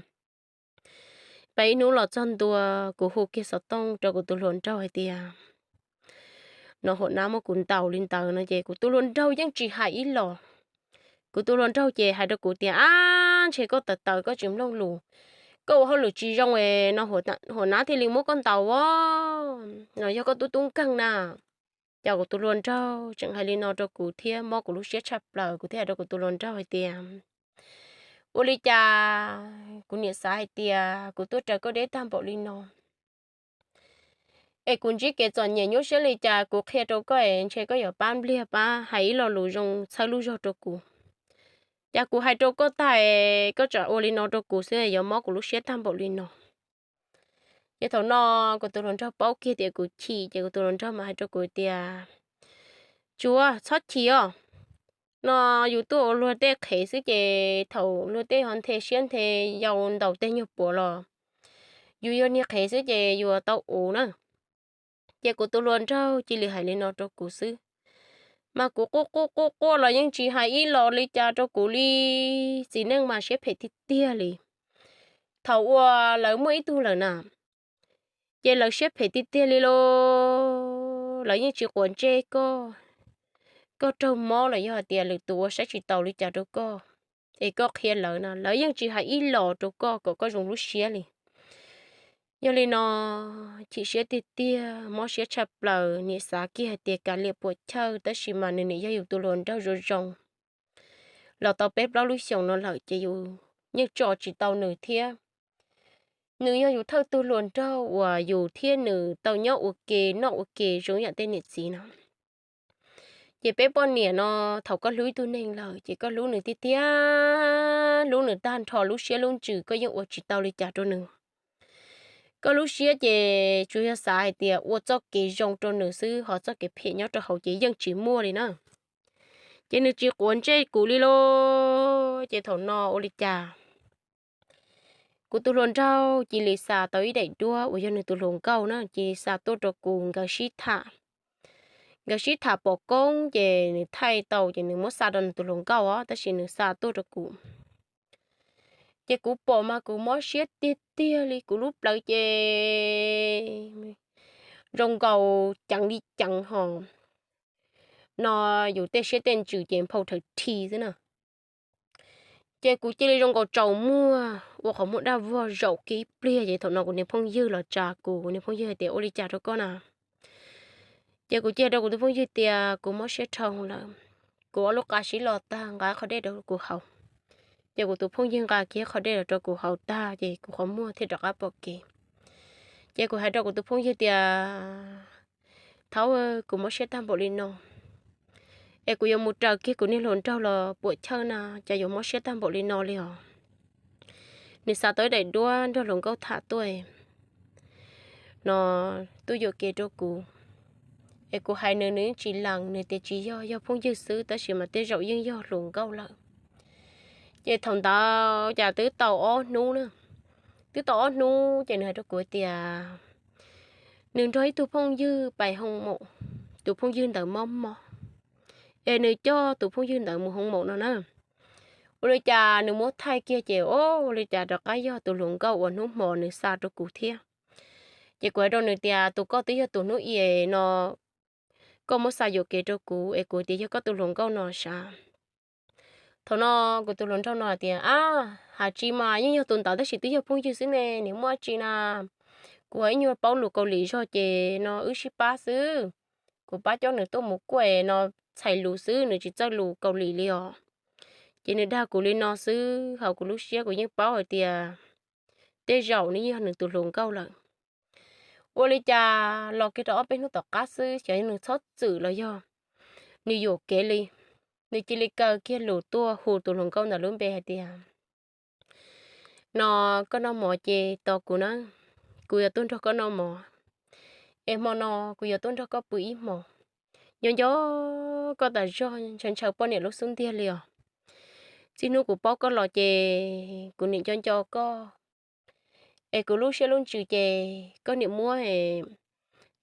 Peb ib hnub los txog ntua, kuv hu kiag xov tooj rau kuv tus hluas nraug hais tias, no huam nab muab kuv ntaus li ntawd no ces kuv tus hluas nraug yeej tsis hais ib los. Kuv tus hluas nraug ces hais rau kuv tias, ab, ntshe koj tawv tawv koj tsis mloog lus, koj ua hauj lwm tsis zoo es no huam nab thiaj li muab koj ntaus os, no yog koj tub tub nkeeg na. Ces kuv tus hluas nraug tseem hais li no rau kuv thiab mob kuv lub siab tshaj plaws, kuv thiaj hais rau kuv tus hluas nraug hais tias, ua li cas kuv niam xav hais tias kuv tuaj raws koj deb tag npaum li no es kuv ntsib kev txom nyem nyuaj siab li cas kuv qhia rau koj es ntshe koj yuav pab npliag pab hais ib lo lus zoo txhawb lub zog rau kuv. Ces kuv hais rau koj tag es koj tsam ua li no rau kuv xwb yuav mob kuv lub siab tag npaum li no. Ces thaum no kuv tus hluas nraug paub kiag tias kuv chim ces kuv tus hluas nraug mas hais rau kuv tias, tsuav txhob chim os, no yus tuaj ua luag tej qhev xwb ces thaum luag tej ho nthe siab nthe yau ntaus tej nyuag puav los yus yog niag qhev xwb ces yuav tau ua na. Ces kuv tus hluas nraug cia li hais li no rau kuv xwb, mas kuv quaj quaj quaj quaj los yeej tsis hais ib los li cas rau kuv li. Txiv neej mas siab phem tiag tiag li. Thaum uas lawv muaj ib tug lawm na, ces lawv siab phem tiag tiag li los lawv yeej tsis quav ntsej koj, koj raug mob los yog hais tias lwm tus ua saib tsis taus li cas rau koj, es koj qhia lawv na lawv yeej tsis hais ib los rau koj kom koj zoo lub siab li. Yog li no chim siab tiag tiag, mob siab tshaj plaws, niam xav kiag hais tias kav liam puam chawj, tab sis mas nws niam yog yus tus hluas nraug zoo zoo los tau peb plaub lub xyoos no lawm ces yus yeej tso tsis tau nws thiab. Nws yog yus thawj tug hluas nraug uas yus thiab nws tau nyob ua ke noj ua ke zoo yam tej niam txiv no. Ces peb poj niam no thaum koj hlub ib tug neeg lawm ces koj hlub nws tiag tiag, hlub nws tag nrho lub siab lub ntsws, koj yeej ua tsis tau li cas rau nws. Koj lub siab ces tsuas yog xav hais tias ua txoj kev zoo rau nws xwb, ho txoj kev phem nyob rau hauv ces yeej tsis muaj li na. Ces nws tsis quav ntsej kuv li los ces thaum no ua li cas kuv tus hluas nraug cia li xa tau ib daim duab uas yog nws tus hluas nkauj na, cia li xa tuaj rau kuv nkawd sib tham. Nkawd sib tham pom koob ces nws thaij tau ces nws muab xa rau nws tus hluas nkauj os, tab sis nws xa tuaj rau kuv. Ces kuv pom mas kuv mob siab tiag tiag li, kuv lub plawv ces zoo nkaus ceev li ceev ho no, yus tej siab tej ntsws ces nphau rhawv rhi xwb na. Ces kuv cia li zoo nkaus tsaus muag ua qhov muag daj vog zaum kiag ib pliag ces thaum no kuv niag phooj ywg los tsa kuv, kuv niag phooj ywg hais tias ua li cas rau koj na. Ces kuv cia rau kuv tus phooj ywg tias kuv mob siab dhau lawm, kuv ob lub qa sib los tag nqa qhov dej rau kuv haus. Ces kuv tus phooj ywg nqa kiag qhov dej los rau kuv haus tag ces kuv qhov muag thiaj rov qab pom kev. Ces kuv hais rau kuv tus phooj ywg tias, thaub, kuv mob siab tag npaum li no es kuv yuav mus raws kiag kuv niag hluas nraug los puam chawj na, cas yuav mob siab tag npaum li no li os. Nws xa tau ib daim duab nrog hluas nkauj tham tuaj no, tuaj yuam kev rau kuv. Es kuv hais nws, nws yeej tsis lees, nws tias tsis yog, yog phooj ywg xwb, tab sis mas tej zaum yeej yog hluas nkauj lawm. Ces thaum ntawd cas twb tau ob hnub na, twb tau ob hnub ces nws hais rau kuv tias nws nrog ib tug phooj ywg pais hoo maum, tus phooj ywg ntawd mob mob, es nws coj tus phooj ywg ntawd mus hoo maum no na. Ua li cas nws muab thaij kiag ces ua li cas rov qab yog tus hluas nkauj uas hnub hmo nws xa rau kuv thiab. Ces kuv hais rau nws tias tus koj twb yog tus hnub i no, koj muab xa yuam kev rau kuv es kuv tias yog koj tus hluas nkauj no sav. Thaum no kuv tus hluas nraug no hais tias ab, hais tsis mas yeej yog tus ntawd tab sis twb yog phooj ywg xwb ne, nim muaj tsis na. Kuv ib nyuag paub lus Kaus Lim zog ces no wb sib pab xwb. Kuv pab coj nws tuaj mus kuaj no txhais lus xwb, nws tsis txawj lus Kaus Lim li os. Ces nws dag kuv li no xwb, hauv kuv lub siab kuv yeej paub hais tias tej zaum nws yog nws tus hluas nkauj lawm. Ua li cas los kiag rau ob peb hnub tom qab xwb xyov nws txhob txwm los yog nws yuam kev li, nws cia li kaw kiag lus tuaj hu tus hluas nkauj ntawm lub npe hais tias no, koj noj mov ces tos kuv na, kuv yuav tuaj nrog koj noj mov, es hmo no kuv yuav tuaj nrog koj pw ib hmos. Nco nco koj tas zog, ntshaw ntshaw poj niam lub xub ntiag li os. Txij hnub kuv paub koj los ces kuv niam nco nco koj, es kuv lub siab lub ntsws ces koj niam muab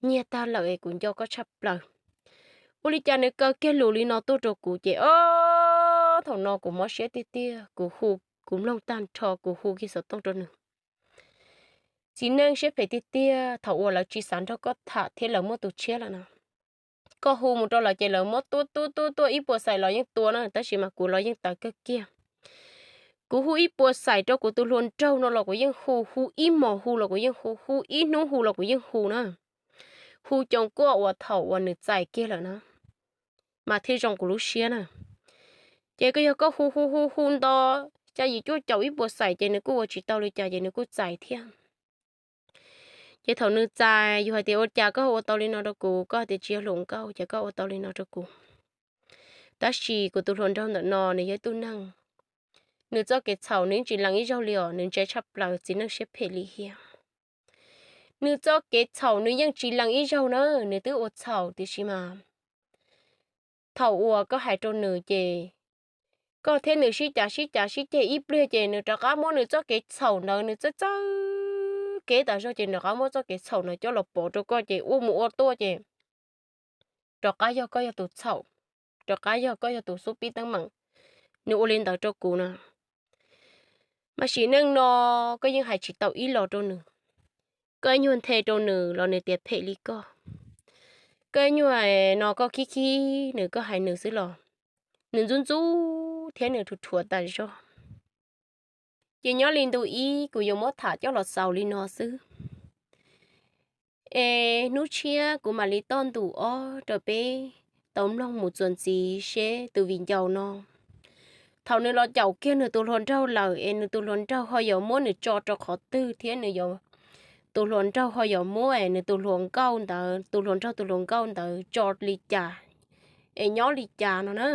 nyiag tag lawm es kuv nco koj tshaj plaws. Ua li cas nws kaw kiag lus li no tuaj rau kuv ces o, thaum no kuv mob siab tiag tiag, kuv hu, kuv mloog tag nrho kuv hu kiag xov tooj rau nws. Txiv neej siab phem tiag tiag, thaum uas lawv tsis xav nrog koj tham thiab lawv muaj tus tshiab lawm no, koj hu mus rau lawv ces lawv muab tua tua tua tua ib puas xaim los yeej tua na, tab sis mas kuv los yeej tawv kawg kiag. Kuv hu ib puas xaim rau kuv tus hluas nraug no los kuv yeej hu, hu ib hmos hu los kuv yeej hu, hu ib hnub hu los kuv yeej hu na. Hu coos kuaj uas thaum uas nws txais kiag lawm na, mas thiaj zoo kuv lub siab na. Ces koj yog koj hu hu hu hu nto xya yim cuaj caum ib puas xaim ces nws kuj ua tsis tau li cas ces nws kuj txais thiab. Ces thaum nws txais, yus hais tias ua cas koj ua tau li no rau kuv, koj hais tias tsis yog hluas nkauj ces koj ua tau li no rau kuv. Tab sis kuv tus hluas nraug ntawm no nws yog ib tug neeg, nws txoj kev txhaum nws yeej tsis lees ib zaug li os, nws ntse tshaj plaws, txiv neej siab phem lim hiam. Nws txoj kev txhaum nws yeej tsis lees ib zaug na, nws twb ua txhaum tiam sis mas thaum uas koj hais rau nws ces koj thiab nws sib cav sib cav sib ceg ib pliag ces nws rov qab muab nws txoj kev txhaum ntawd, nws txawj txawj kev tas zog ces nws rov qab muab txoj kev txhaum ntawd coj los pov rau koj ces ua mus ua tuaj ces rov qab yog koj yog tus txhaum, rov qab yog koj yog tus xub pib teeb meem. Nws ua li ntawd rau kuv na. Mas sim neej no koj yeej hais tsis tau ib los rau nws. Koj ib nyuag nthe rau nws los nws tias phem li koj. Koj ib nyuag no koj khib khib nws, koj hais nws xwb los nws ntxub ntxub thiab nws rhuav rhuav tas zog. Ces nyob li ntu ib kuv yuav muab tham coj los xaus li no xwb. Es hnub tshiab kuv mam li toj ntu ob rau peb tau mloog mus txuas ntxiv seb tus viv ncaus no thaum nws los caum kiag nws tus hluas nraug lawm es nws tus hluas nraug ho yuav muab nws tso rau qhov twg thiab nws yuav, tus hluas nraug ho yuav muab es nws tus hluas nkauj ntawd, tus hluas nraug tus hluas nkauj ntawd tso li cas es nyob li cas no na.